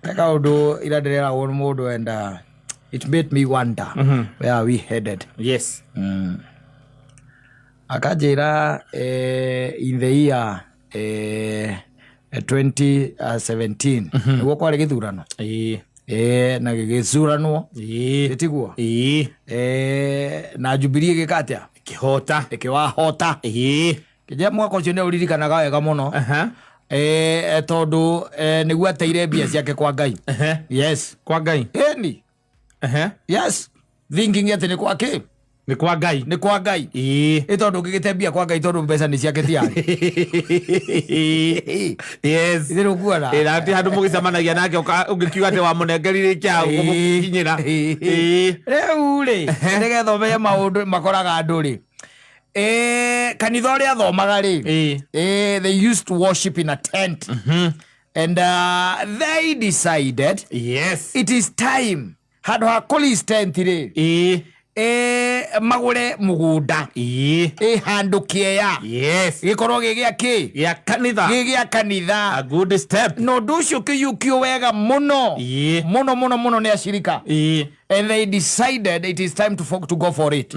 he kaũndũ ira ndĩreragwo nĩ mũndũ and it made me wonder where are we headed. Yes. Akanjĩra in the year 2017 nĩguo kwarĩ gĩthurano. Ĩĩ. Na gĩgĩcuranwo. Ĩĩ. Ĩtiguo? Ĩĩ. Na Jubilee ĩgĩka atĩa? Kĩhota. Ĩkĩwahota. Ĩĩ. Kĩnjĩra mwaka ũcio nĩ ũririkanaga wega mũno. Aha. Tondũ nĩguo ateire mbia ciake kwa Ngai. Ehe. Yes. Kwa Ngai. Ĩni. Ehe. Yes. Thinking atĩ nĩ kwa kĩ? Nĩ kwa Ngai. Nĩ kwa Ngai. Ĩĩ. Ĩ tondũ ũngĩgĩte mbia kwa Ngai tondũ mbeca nĩ ciake ti yarĩ. Yes. Ithe nĩũkuona? Ĩ, na ti handũ mũgĩcemanagia nake ũngĩkiuga atĩ wamũnengerire kĩa ũgũkinyĩra. Ĩĩ. Rĩu rĩ, nĩgetha ũmenye maũndũ makoraga andũ rĩ. Kanitha ũrĩa athomaga rĩ, Ĩĩ. They used to worship in a tent. And they decided Yes. it is time handũ ha kũlease tent rĩ, Ĩĩ. Magũre mũgũnda. Ĩĩ. Handũ kĩea. Yes. Gĩkorwo gĩ gĩa kĩ? Gĩa kanitha. Gĩ gĩa kanitha. A good step. Na ũndũ ũcio ũkĩiyũkio wega mũno. Ĩĩ. Mũno mũno mũno nĩ acirika. Ĩĩ. And they decided it is time to go for it.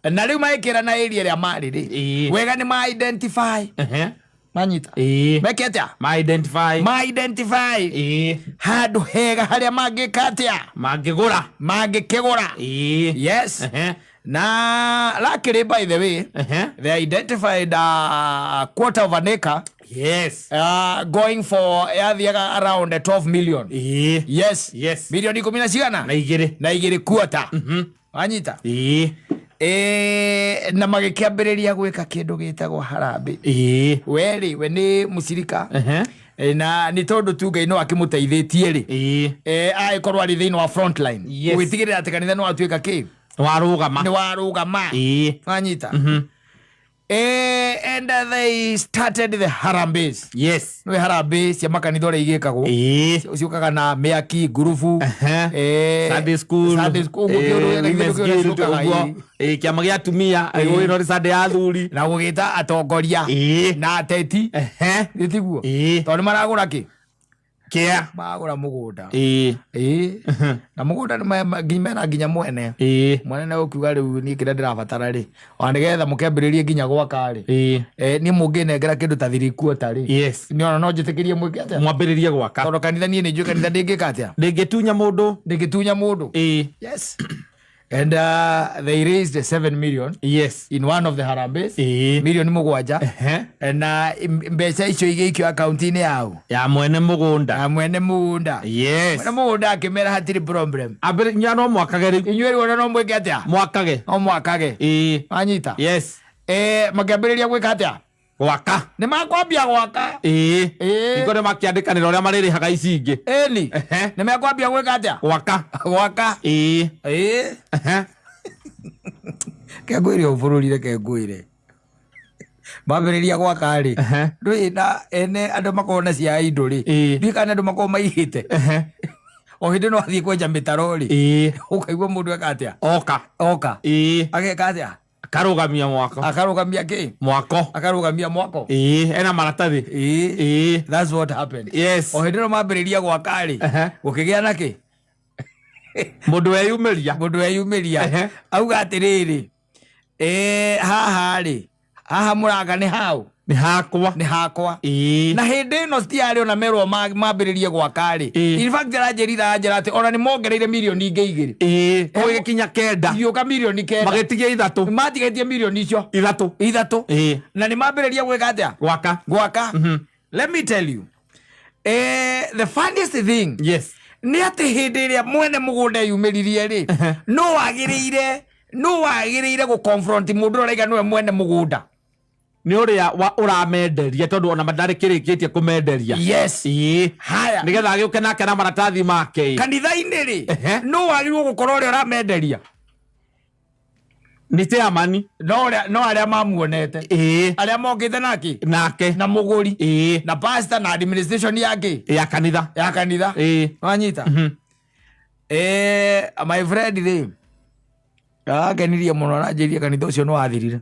Na rĩu magĩkĩra na area ĩrĩa marĩ rĩ, Ĩĩ. wega nĩ ma identify. Ehe. Manyita. Ĩĩ. Meke atĩa? Ma identify. Ma identify. Ĩĩ. Handũ hega harĩa mangĩka atĩa? Mangĩgũra. Mangĩkĩgũra. Ĩĩ. Yes. Ehe. Na luckily by the way, Ehe. they identified a quarter of an acre. Yes. Going for yathiaga around 12 million. Ĩĩ. Yes. Yes. Milioni ikũmi na cigana? Na igĩrĩ. Na igĩrĩ quarter. Wanyita? Ĩĩ. Na magĩkĩambĩrĩria gwĩka kĩndũ gĩtagwo harambĩ. Ĩĩ. We rĩ, we nĩ mũcirika. Ehe. Na nĩ tondũ tu Ngai no akĩmũteithĩtie rĩ. Ĩĩ. Agĩkorwo arĩ thĩinĩ wa frontline. Yes. Gũgĩtigĩrĩra atĩ kanitha nĩ watuĩka kĩ? Warũgama. Nĩ warũgama. Ĩĩ. Wanyita? And they started the harambees. Yes. Nĩ harambee cia makanitha ũrĩa igĩkagwo. Ĩĩ. Ciũkaga na mĩaki ngurubu. Ehe. Sunday school. Sunday school, ũguo kĩũndũ Women's kĩũndũ kĩrĩa guild, ciũkaga, ũguo. ĩĩ. Ĩĩ, kĩama gĩa atumia ĩno nĩ Sunday ya athuri. Na gũgĩta atongoria. Ĩĩ. Na ateti. Ehe. Nĩ tiguo? Ĩĩ. Tondũ nĩ maragũra kĩ? Kĩa. Maragũra mũgũnda. Ĩĩ. Ĩĩ. Na mũgũnda nĩ mena nginya mwene. Ĩĩ. Mwene nĩ ũkiuga rĩu niĩ kĩrĩa ndĩrabatara rĩ, ona nĩgetha mũkĩambĩrĩrie nginya gwaka rĩ. Ĩĩ. Niĩ mũngĩnengera kĩndũ ta three quarter rĩ. Yes. Nĩ ona no njĩtĩkĩrie mwĩke atĩa? Mwambĩrĩrie gwaka. Tondũ kanitha niĩ nĩ njũĩ kanitha ndĩngĩka atĩa? Ndĩngĩtunya mũndũ. Ndĩngĩtunya mũndũ. Ĩĩ. Yes. And they raised 7 million Yes. in one of the harambees. Ĩĩ. Milioni mũgwanja. Ehe. Na mbeca icio igĩikio akaunti-inĩ yao. Ya mwene mũgũnda. Na mwene mũgũnda. Yes. Mwene mũgũnda akĩmera hatirĩ problem. Ambĩrĩ nya no mwakage rĩu. Inyuĩ rĩu ona no mwĩke atĩa? Mwakage. No mwakage. Ĩĩ. Wanyita? Yes. Makĩambĩrĩria gwĩka atĩa? Gwaka. Nĩ makwambia gwaka. Ĩĩ. Ĩĩ. Hingo nĩ makĩandĩkanĩra ũrĩa marĩrĩhaga ici ingĩ. Ĩni. Ehe. Nĩ mekwambia gwĩka atĩa? Gwaka. Gwaka. Ĩĩ. Ĩĩ. Ehe. Ke ngwĩre o bũrũri reke ngwĩre. Mambĩrĩria gwaka rĩ. Ehe. Ndũĩ na ene andũ makoragwo na cia indo rĩ. Ĩĩ. Ndiũĩ kana andũ makoragwo maihĩte. Ehe. O hĩndĩ no athiĩ kwenja mĩtaro rĩ. Ĩĩ. Ũkaigua mũndũ eka atĩa? Oka. Oka. Ĩĩ. Ageka atĩa? Akarũgamia mwako. Akarũgamia kĩ? Mwako. Akarũgamia mwako. Ĩĩ. Ena maratathi. Ĩĩ. Ĩĩ. That's what happened. Yes. O hĩndĩ ĩno mambĩrĩria gwaka rĩ. Ehe. Gũkĩgĩa na kĩ? Mũndũ weyumĩria. Mũndũ weyumĩria. Ehe. Auga atĩrĩrĩ. Haha rĩ. Haha mũranga nĩ hau. Nĩ hakwa. Nĩ hakwa. Ĩĩ. Na hĩndĩ ĩno citiarĩ ona merwo mambĩrĩrie gwaka rĩ. Ĩĩ. In fact aranjĩrire aranjĩra atĩ ona nĩ mongereire milioni ingĩ igĩrĩ. Ĩĩ. Gũgĩkinya 9. Igĩũka milioni 9. Magĩtigia 3. Matigĩtie milioni icio. 3. 3. Ĩĩ. Na nĩ mambĩrĩria gwĩka atĩa? Gwaka. Gwaka. Let me tell you. The funniest thing Yes. nĩ atĩ hĩndĩ ĩrĩa mwene mũgũnda eyumĩririe rĩ, no wagĩrĩire gũ confront mũndũ ũrĩa ũraiga nĩwe mwene mũgũnda. Nĩ ũrĩa ũramenderia tondũ ona ndarĩ kĩrĩkĩtie kũmenderia. Yes. Ĩĩ. Haya. Nĩgetha agĩũke nake na maratathi make. Kanitha-inĩ rĩ, Ehe. no wagĩrĩirwo gũkorwo ũrĩa ũramenderia. Nĩ chairman. No arĩa mamuonete, arĩa mokĩte nake, Nake. Na mũgũri, na pastor na administration yake Ya kanitha. Ya kanitha. Wanyita? My friend rĩ, akenirie mũno, aranjĩria kanitha ũcio nĩ wathirire.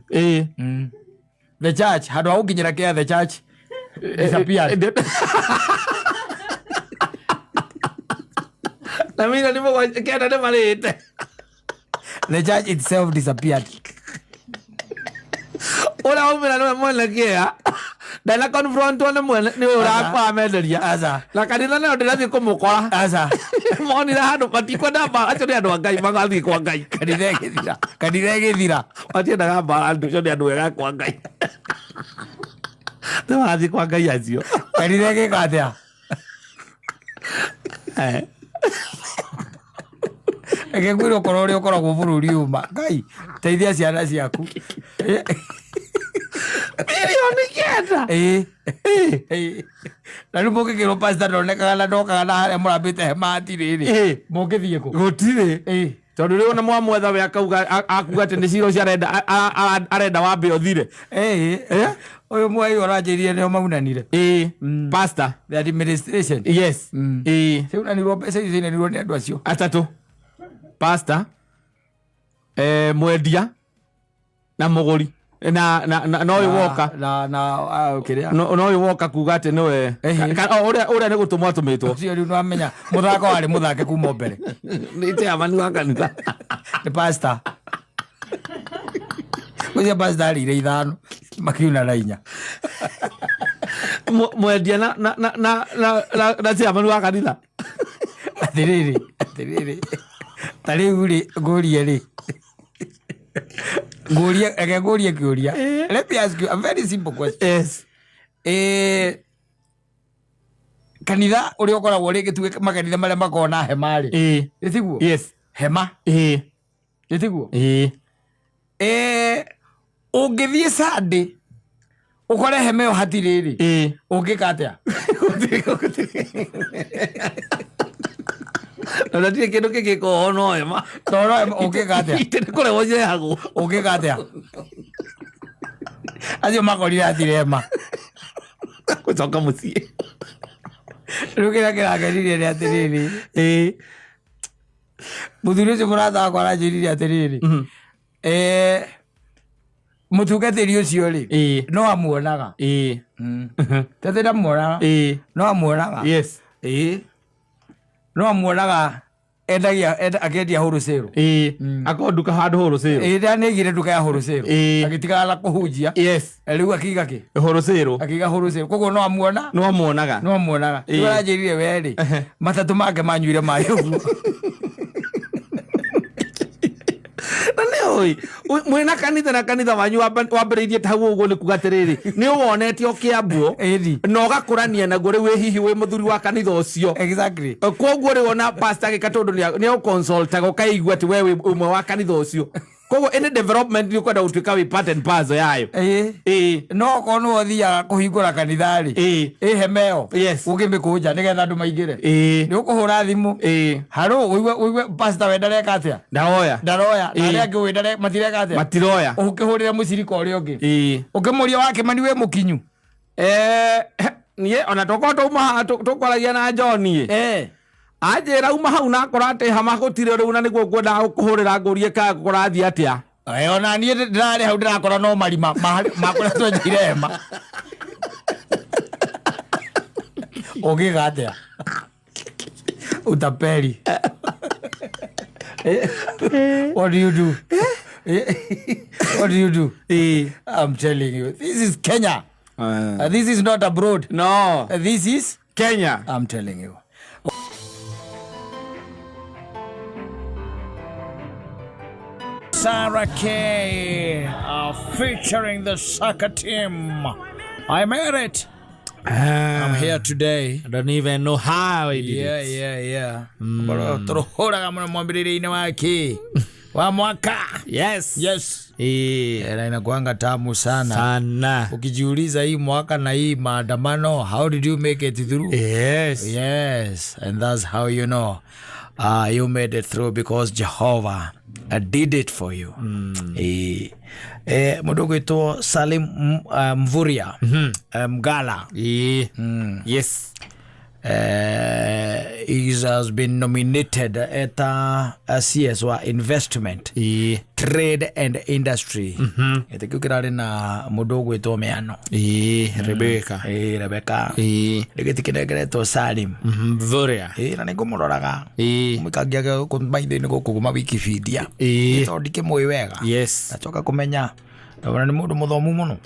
The church, handũ ha gũkinyĩra kĩa the church disappeared. Na milioni 9 nĩ marĩte. The church itself disappeared. Ũrĩa waumĩra nĩwe mwene kĩa ndana confrontwo nĩ mwene nĩ ũramenderia. Aca. Na kanitha nayo ndĩrathiĩ kũmũkora. Aca. Monire handũ matikwenda mbara, acio nĩ andũ a Ngai, magathiĩ kwa Ngai. Kanitha ĩgĩthira, kanitha ĩgĩthira. Matiendaga mbara, andũ acio nĩ andũ ega kwa Ngai, nĩ marathiĩ kwa Ngai acio. Kanitha ĩgĩka atĩa? Reke ngwĩre, ũkorwo ũrĩa ũkoragwo bũrũri ũma, Ngai teithia ciana ciaku. 9 milioni. Ĩĩ. Na rĩu mũngĩkĩrwo pastor ndonekaga na ndokaga na harĩa mũrambĩte hema hatirĩ rĩ, mũngĩthiĩ kũ? Gũtirĩ. Tondũ rĩu ona mwamwetha we akauga, akuga atĩ nĩ cira ũcio arenda, arenda wambe ũthire. Ĩĩ. Ũyũ mwai ũranjĩrire nĩo maunanire. Ĩĩ, pastor. The administration. Yes. Ĩĩ. Ciaunanirwo, mbeca icio ciaunanirwo nĩ andũ acio. Atatũ: pastor, mwendia na mũgũri na no ũyũ woka. Na kĩrĩa. No ũyũ woka kuga atĩ nĩwe ũrĩa nĩ gũtũmwo atũmĩtwo. Ũcio rĩu nĩwamenya mũthako warĩ mũthake kuma o mbere. Nĩ chairman wa kanitha. Nĩ pastor ũcio, pastor arĩire ithano, makiuna na inya. Mwendia na chairman wa kanitha. Atĩrĩrĩ, atĩrĩrĩ, ta rĩu rĩ, ngũrie rĩ, ngũrie, reke ngũrie kĩũria. Let me ask you a very simple question. Yes. Kanitha ũrĩa ũkoragwo rĩngĩ, tuge makanitha marĩa makoragwo na hema rĩ, ĩ tiguo? Yes. Hema. Ĩ tiguo? Ĩĩ. Ũngĩthiĩ Sunday ũkore hema ĩyo hatirĩ rĩ, ũngĩka atĩa? Na ndatirĩ kĩndũ kĩngĩkorwo no hema. Tondũ hema, ũngĩka atĩa? Itĩ nĩ kũrehwo cirehagwo. Ũngĩka atĩa? Acio makorire hatirĩ hema. Gũcoka mũciĩ. Rĩu kĩrĩa kĩrangenirie nĩ atĩrĩrĩ, mũthuri ũcio mũrata wakwa aranjĩrire atĩrĩrĩ, mũtungatĩri ũcio rĩ, no amuonaga. Tatĩ ndamuonaga, no amuonaga. Ĩĩ, no amuonaga endagia, akĩendia wholesale. Ĩĩ, akorwo nduka handũ wholesale. Ĩĩ, nĩaigire nduka ya wholesale. Agĩtigana na kũhunjia. Rĩu akiga kĩ? Wholesale. Akiga wholesale, koguo no amuona. No amuonaga. No amuonaga. Rĩu aranjĩrire we rĩ, matatũ make manyuire maĩ ũguo. Na nĩ ũĩ mwĩna kanitha, na kanitha wanyu wambĩrĩirie ta hau ũguo, nĩ kuga atĩrĩrĩ, nĩ ũwonete ũkĩambwo na ũgakũrania naguo, rĩu wĩ hihi wĩ mũthuri wa kanitha ũcio. Koguo rĩu ona pastor agĩka tondũ nĩ ũconsultaga, ũkaigua atĩ we wĩ ũmwe wa kanitha ũcio, koguo any development nĩ ũkwenda gũtuĩka wĩ part and parcel yayo. No okorwo nĩwe ũthiaga kũhingũra kanitha rĩ, ĩ hema ĩyo ũngĩmĩkũnja nĩgetha andũ maingĩre, nĩ ũkũhũra thimũ, haro, ũigue ũigue pastor we ndareka atĩa? Ndaroya. Ndaroya, na arĩa angĩ ũĩ matireka atĩa? Matiroya. Ũkĩhũrĩre mũcirika ũrĩa ũngĩ, ũkĩmũria wakĩmani wĩ mũkinyu. Niĩ ona tokorwo twauma haha tũkwaragia na John ĩ, anjĩra uma hau na akora atĩ hama gũtirĩ rĩu, na nĩguo ngwendaga gũkũhũrĩra ngũrie kana kũrathiĩ atĩa. Ona niĩ ndĩrarĩ hau ndĩrakora no marima ma kũrĩa twenjeire hema. Ũngĩka atĩa? Utapeli. What do you do? What do you do? I'm telling you, this is Kenya. This is not abroad. No. This is Kenya. I'm telling you. Sarah K featuring the soccer team. I made it. I'm here today. I don't even know how I did it. Yeah. Tũrũhũraga mũno mwambĩrĩrio-inĩ wa kĩ wa mwaka. Yes. Yes. Na inakuanga tamu sana. Sana. Ukijiuliza hii mwaka na hii maandamano, how did you make it through? Yes. Yes, and that's how you know. You made it through because Jehovah did it for you. Mũndũ ũgwĩtwo Salim Mvurya, Mgala. Yes. He has been nominated at a CS wa investment, trade and industry. Gĩtĩ kĩu kĩrarĩ na mũndũ ũgwĩtwo Mĩano. Rebecca. Rebecca. Rĩu gĩtĩ kĩnengeretwo Salim. Mvurya. Na nĩ ngũmũroraga mũikangiage maitho-inĩ gũkũ ma Wikipedia, tondũ ndikĩmũĩ wega. Ndacoka kũmenya ona nĩ mũndũ mũthomu mũno.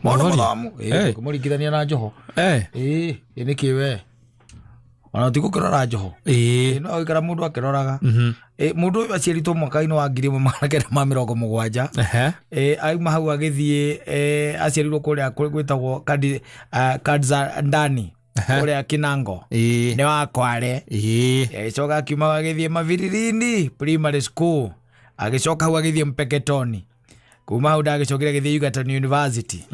Mũndũ Mvurya. mũthomu. Kũmũringithania na Joho. Ĩ nĩkĩ we ona tigũkĩrora Joho? No gũikara mũndũ akĩroraga. Mũndũ ũyũ aciaritwo mwaka-inĩ wa 1970. Auma hau agĩthiĩ, aciarirwo kũrĩa gwĩtagwo Kadzandani, kũrĩa Kinango, nĩ wa Kware. Agĩcoka akiuma agĩthiĩ Maviririni Primary School, agĩcoka hau agĩthiĩ Mpeketoni, kuma hau ndagĩcokire agĩthiĩ Egerton University,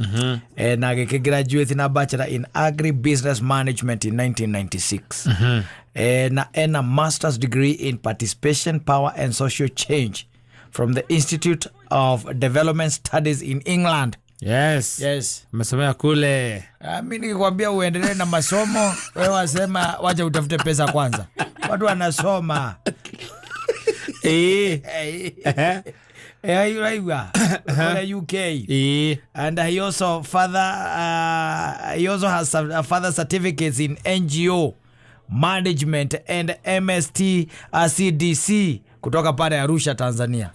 na agĩkĩ na bachelor in agri business management in 1996, na ena master's degree in participation, power and social change from the Institute of Development Studies in England. Yes. Yes. Amesomea kule. Mi nikikwambia uendelee na masomo, wewe wasema wacha utafute pesa kwanza. Watu wanasoma. Uraigua kũrĩa UK. And he also has some further certificates in NGO management and MST CDC kutoka pale Arusha, Tanzania.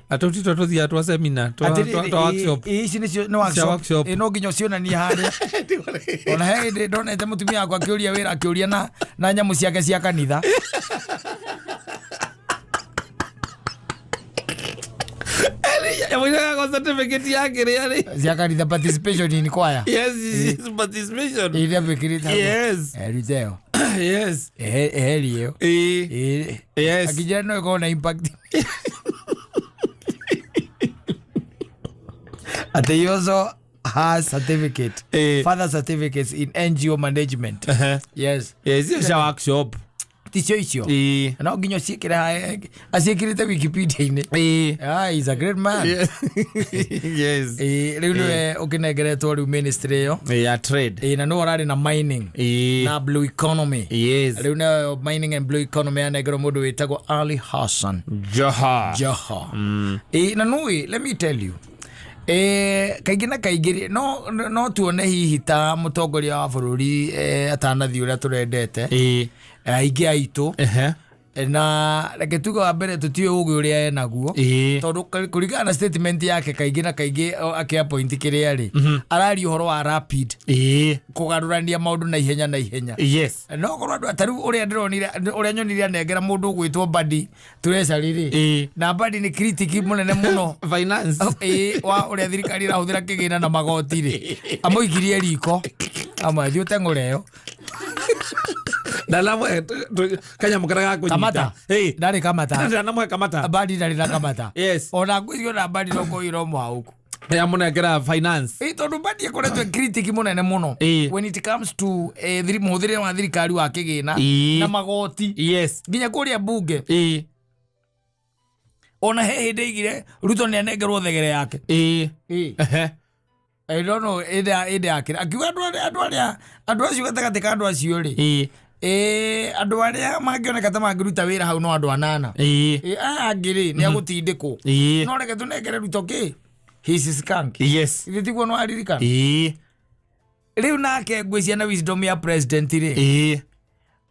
Atutitwa tuthiaga twa seminar, twa workshop. Ici nĩcio nĩ Cia workshop. workshop. No nginya ũcionanie harĩa. Ona he hĩndĩ ndonete mũtumia wakwa akĩũria wĩra, akĩũria na nyamũ ciake cia kanitha. Nyamũ certificate yake rĩ rĩ. Cia kanitha, participation in choir. Yes, participation. Iria mĩkĩrĩte. Rute ĩyo. Eheri ĩyo. Akĩnjĩra no ĩkorwo na impact. Ati he also has certificate, further certificates in NGO management. Yes. Yes, icio cia workshop. Ticio icio. No nginya ũciĩkĩre aciĩkĩrĩte Wikipedia-inĩ. Ah, he's a great man. Rĩu nĩwe ũkĩnengeretwo rĩu ministry ĩyo. Ya trade. Na nĩwe ũrarĩ na mining na blue economy. Rĩu nĩyo mining and blue economy yanengerwo mũndũ wĩtagwo Ali Hassan Joho. Joho. Na nũĩ, let me tell you, kaingĩ na kaingĩ rĩ, no tuone hihi ta mũtongoria wa bũrũri atanathiĩ ũrĩa tũrendete, aingĩ aitũ. Na reke tuge wa mbere tũtiũĩ ũgĩ ũrĩa enaguo, tondũ kũringana na statement yake kaingĩ na kaingĩ akĩ-appoint kĩrĩa rĩ, araria ũhoro wa rapid kũgarũrania maũndũ na ihenya na ihenya. No korwo andũ ta rĩu ũrĩa ndĩronire, ũrĩa nyonire anengera mũndũ ũgwĩtwo Mbadi Treasury rĩ, na Mbadi nĩ critic mũnene mũno Finance. Wa ũrĩa thirikari ĩrahũthĩra kĩgĩna na magoti rĩ, amũikirie riko amwe thiĩ ũteng'ũre ĩyo. Ndanamũhe kanyamũ karĩa ga kũnyita. Kamata. Ndarĩ kamata. Ndanamũhe kamata. Mbadi ndarĩ na kamata. Ona ngwĩciria ona Mbadi no kũiyũra mũhaũku. Amũnengera finance. Tondũ Mbadi ĩkoretwo ĩ critic mũnene mũno when it comes to mũhũthĩre wa thirikari wa kĩgĩna na magoti, nginya kũrĩa mbunge. Ona he hĩndĩ aigire Ruto nĩ anengerwo thegere yake. I don't know ĩndĩ yake akiuga andũ arĩa andũ acio gatagatĩ ka andũ acio rĩ, andũ arĩa mangĩoneka ta mangĩruta wĩra hau no andũ anana. Aya angĩ rĩ nĩ agũtindĩkwo. No reke tũnengere Ruto kĩ his skunk. Ithe tiguo no aririkana. Rĩu nake ngwĩciria na wisdom ya president rĩ,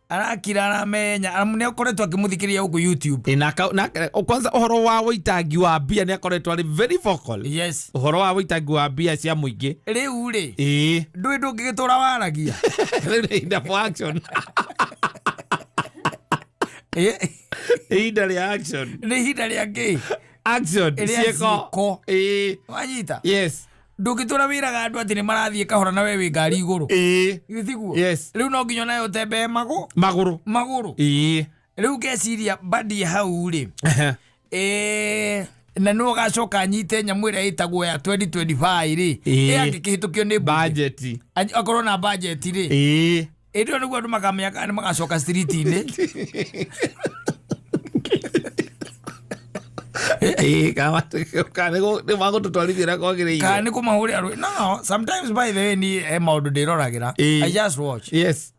arakira aramenya nĩ akoretwo akĩmũthikĩrĩria gũkũ YouTube. Na kwanza ũhoro wa wũitangi wa mbia nĩ akoretwo arĩ very vocal. Ũhoro wa wũitangi wa mbia cia mũingĩ. Rĩu rĩ, ndũĩ ndũngĩgĩtũra waragia. Rĩu nĩ ihinda for action. Ihinda rĩa action. Nĩ ihinda rĩa kĩ? Action. Rĩa ciĩko. Ciĩko. Wanyita? Yes. Ndũngĩtũra wĩraga andũ atĩ nĩ marathiĩ kahora na we wĩ ngari igũrũ. Githĩ tiguo? Yes. Rĩu no nginya nayo ũtembee magũ magũrũ. Magũrũ. Rĩu ngeciria Mbadi hau rĩ, na nĩ ũgacoka anyite nyamũ ĩrĩa ĩtagwo ya 2025 rĩ, ĩ angĩkĩhĩtũkio nĩ mbunge. Budget. Akorwo na budget rĩ. Ĩndĩ ĩyo nĩguo andũ makamenya kana nĩ magacoka street-inĩ. Ĩĩ, kana nĩ magũtũtwarithia ũrĩa kwagĩrĩire. Kana nĩ kũmahũrĩra rũĩ. No, sometimes by the way ni he maũndũ ndĩroragĩra. Ĩĩ. I just watch. Yes.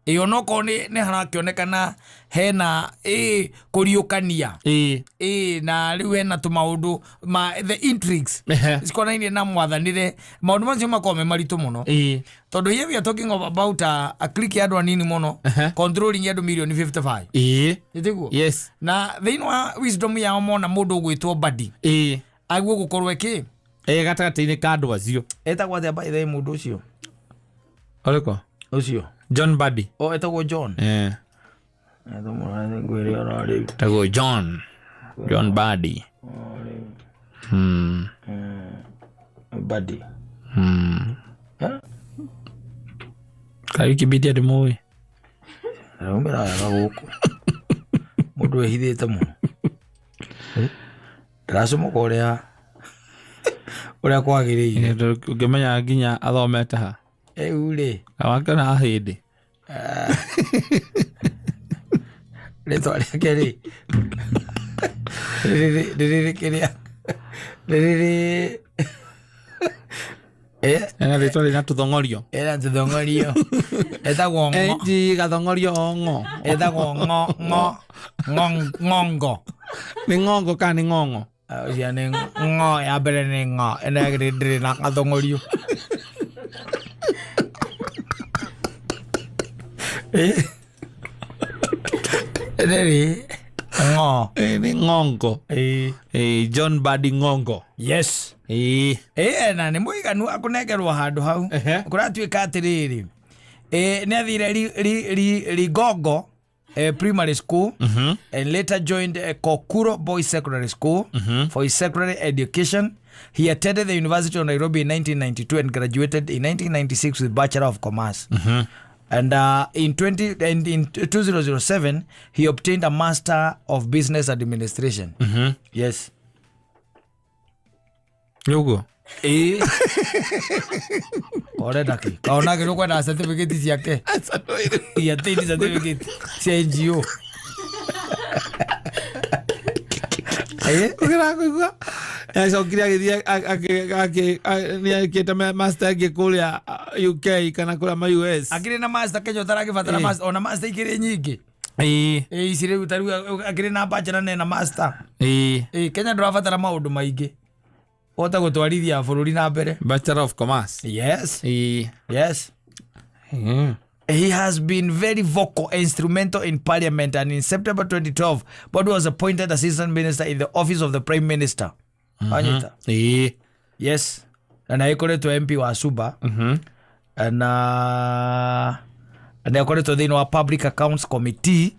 Ĩ onokorwo nĩ harakĩonekana hena ĩ kũriũkania. Ĩĩ. Ĩ na rĩu hena tũmaũndũ ma the intrigues Ehe. cikonainie na mwathanĩre, maũndũ macio makoragwo me maritũ mũno. Ĩĩ. Tondũ here we are talking of about a clique ya andũ anini mũno Ehe. controlling andũ mirioni 55. Ĩĩ. Nĩtiguo? Yes. Na thĩinĩ wa wisdom yao mona mũndũ ũgwĩtwo Mbadi Ĩĩ. aguo gũkorwo ĩkĩ Ĩĩ, gatagatĩ-inĩ ka andũ acio. Etagwo atĩa by the way mũndũ ũcio? Ũrĩkũ? Ũcio. John Mbadi. O etagwo John. Eh. Ngwĩre oro rĩu. Etagwo John. John Mbadi. Mbadi. Kaĩ Wikipedia ndĩmũĩ. Raumĩra wega gũkũ. Mũndũ ehithĩte mũno. Ndĩracomoka ũrĩa kwagĩrĩire. Ũngĩmenya nginya athomete ha. Rĩu rĩ. Awakena hĩndĩ. Rĩtwa rĩake rĩ. Rĩrĩ kĩrĩa. Rĩrĩ. Ena rĩtwa rĩna tũthong'orio. Ena tũthong'orio. Etagwo ng'o. Enji gathong'orio o ng'o. Etagwo ng'o ng'o ng'ongo. Nĩ ng'ongo kana nĩ ng'ong'o? Ũcio nĩ ng'o ya mbere nĩ ng'o, ĩno ya kerĩ ndĩrĩ na gathong'orio. Rĩrĩ ng'o. Nĩ ng'ongo. John Mbadi Ng'ongo. Yes. Ĩĩ. Na nĩ mũiganu akũnengerwo handũ hau. Ehe. Kũratuĩka atĩrĩrĩ, nĩ athire Ligongo primary school and later joined Kokuro Boys Secondary School for his secondary education. He attended the University of Nairobi in 1992 and graduated in 1996 with Bachelor of Commerce. And in 2007, he obtained a Master of Business Administration. Yes. Nĩũguo? Ĩĩ. Ũrenda kĩ? Kaona kĩ ũkwenda certificate ciake? He attained certificate cia NGO. Ũkĩrakũigua? Nĩacokire agĩthiĩ nĩekĩte master ĩngĩ kũrĩa UK kana kũrĩa ma US. Akĩrĩ na master Kenya ũtaragĩbatara master, ona master ikĩrĩ nyingĩ. Ĩĩ. Ĩĩ, ici rĩu ta rĩu akĩrĩ na bachelor na ena master. Ĩĩ. Ĩĩ, Kenya ndũrabatara maũndũ maingĩ. Ũhote gũtwarithia bũrũri na mbere. Bachelor of Commerce. Yes. Ĩĩ. Yes. He has been very vocal and instrumental in parliament, and in September 2012, Mbadi was appointed assistant minister in the office of the prime minister. Anyita. Ĩĩ. Yes. Na nĩ akoretwo MP wa Suba. Na nĩ akoretwo thĩinĩ wa Public Accounts Committee.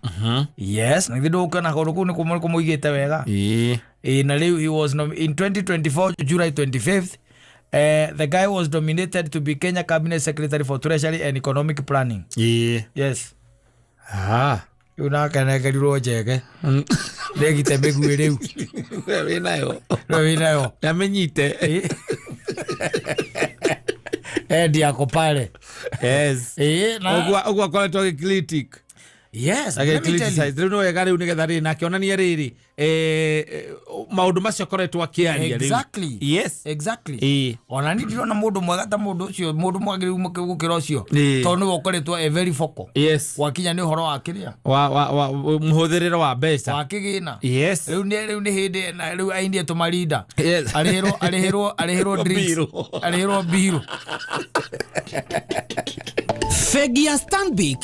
Yes. Na githĩ ndũgũkĩona kũndũ kũu nĩ kũmũigĩte wega. Ĩĩ. Ĩĩ, na rĩu he was in 2024 July 25th, the guy was nominated to be Kenya Cabinet Secretary for Treasury and Economic Planning. Ĩĩ. Yes. Ah. Rĩu nake anengerirwo njege. Nĩegite mĩguĩ rĩu. We wĩnayo. We wĩnayo. Nĩamenyite. Endi ako pale. Yes. Ĩĩ, na Ũguo akoretwo agĩcritic. Yes, let me tell you. Agĩcriticize. Rĩu nĩ wega rĩu nĩgetha rĩrĩ nake onanie rĩrĩ, maũndũ macio akoretwo akĩaria rĩu. Exactly. Yes. Exactly. Ĩĩ. Ona niĩ ndirona mũndũ mwega ta mũndũ ũcio, mũndũ mwagĩrĩru gũkĩra ũcio. Ĩĩ. Tondũ nĩwe ũkoretwo e very vocal. Yes. Gwakinya nĩ ũhoro wa kĩrĩa? Wa mũhũthĩrĩre wa mbeca. Wa kĩgĩna. Yes. Rĩu nĩ hĩndĩ na rĩu ainie tũmarinda. Yes. Arĩhĩrwo drinks. Mbirũ. Arĩhĩrwo mbirũ. Bengi ya Stanbic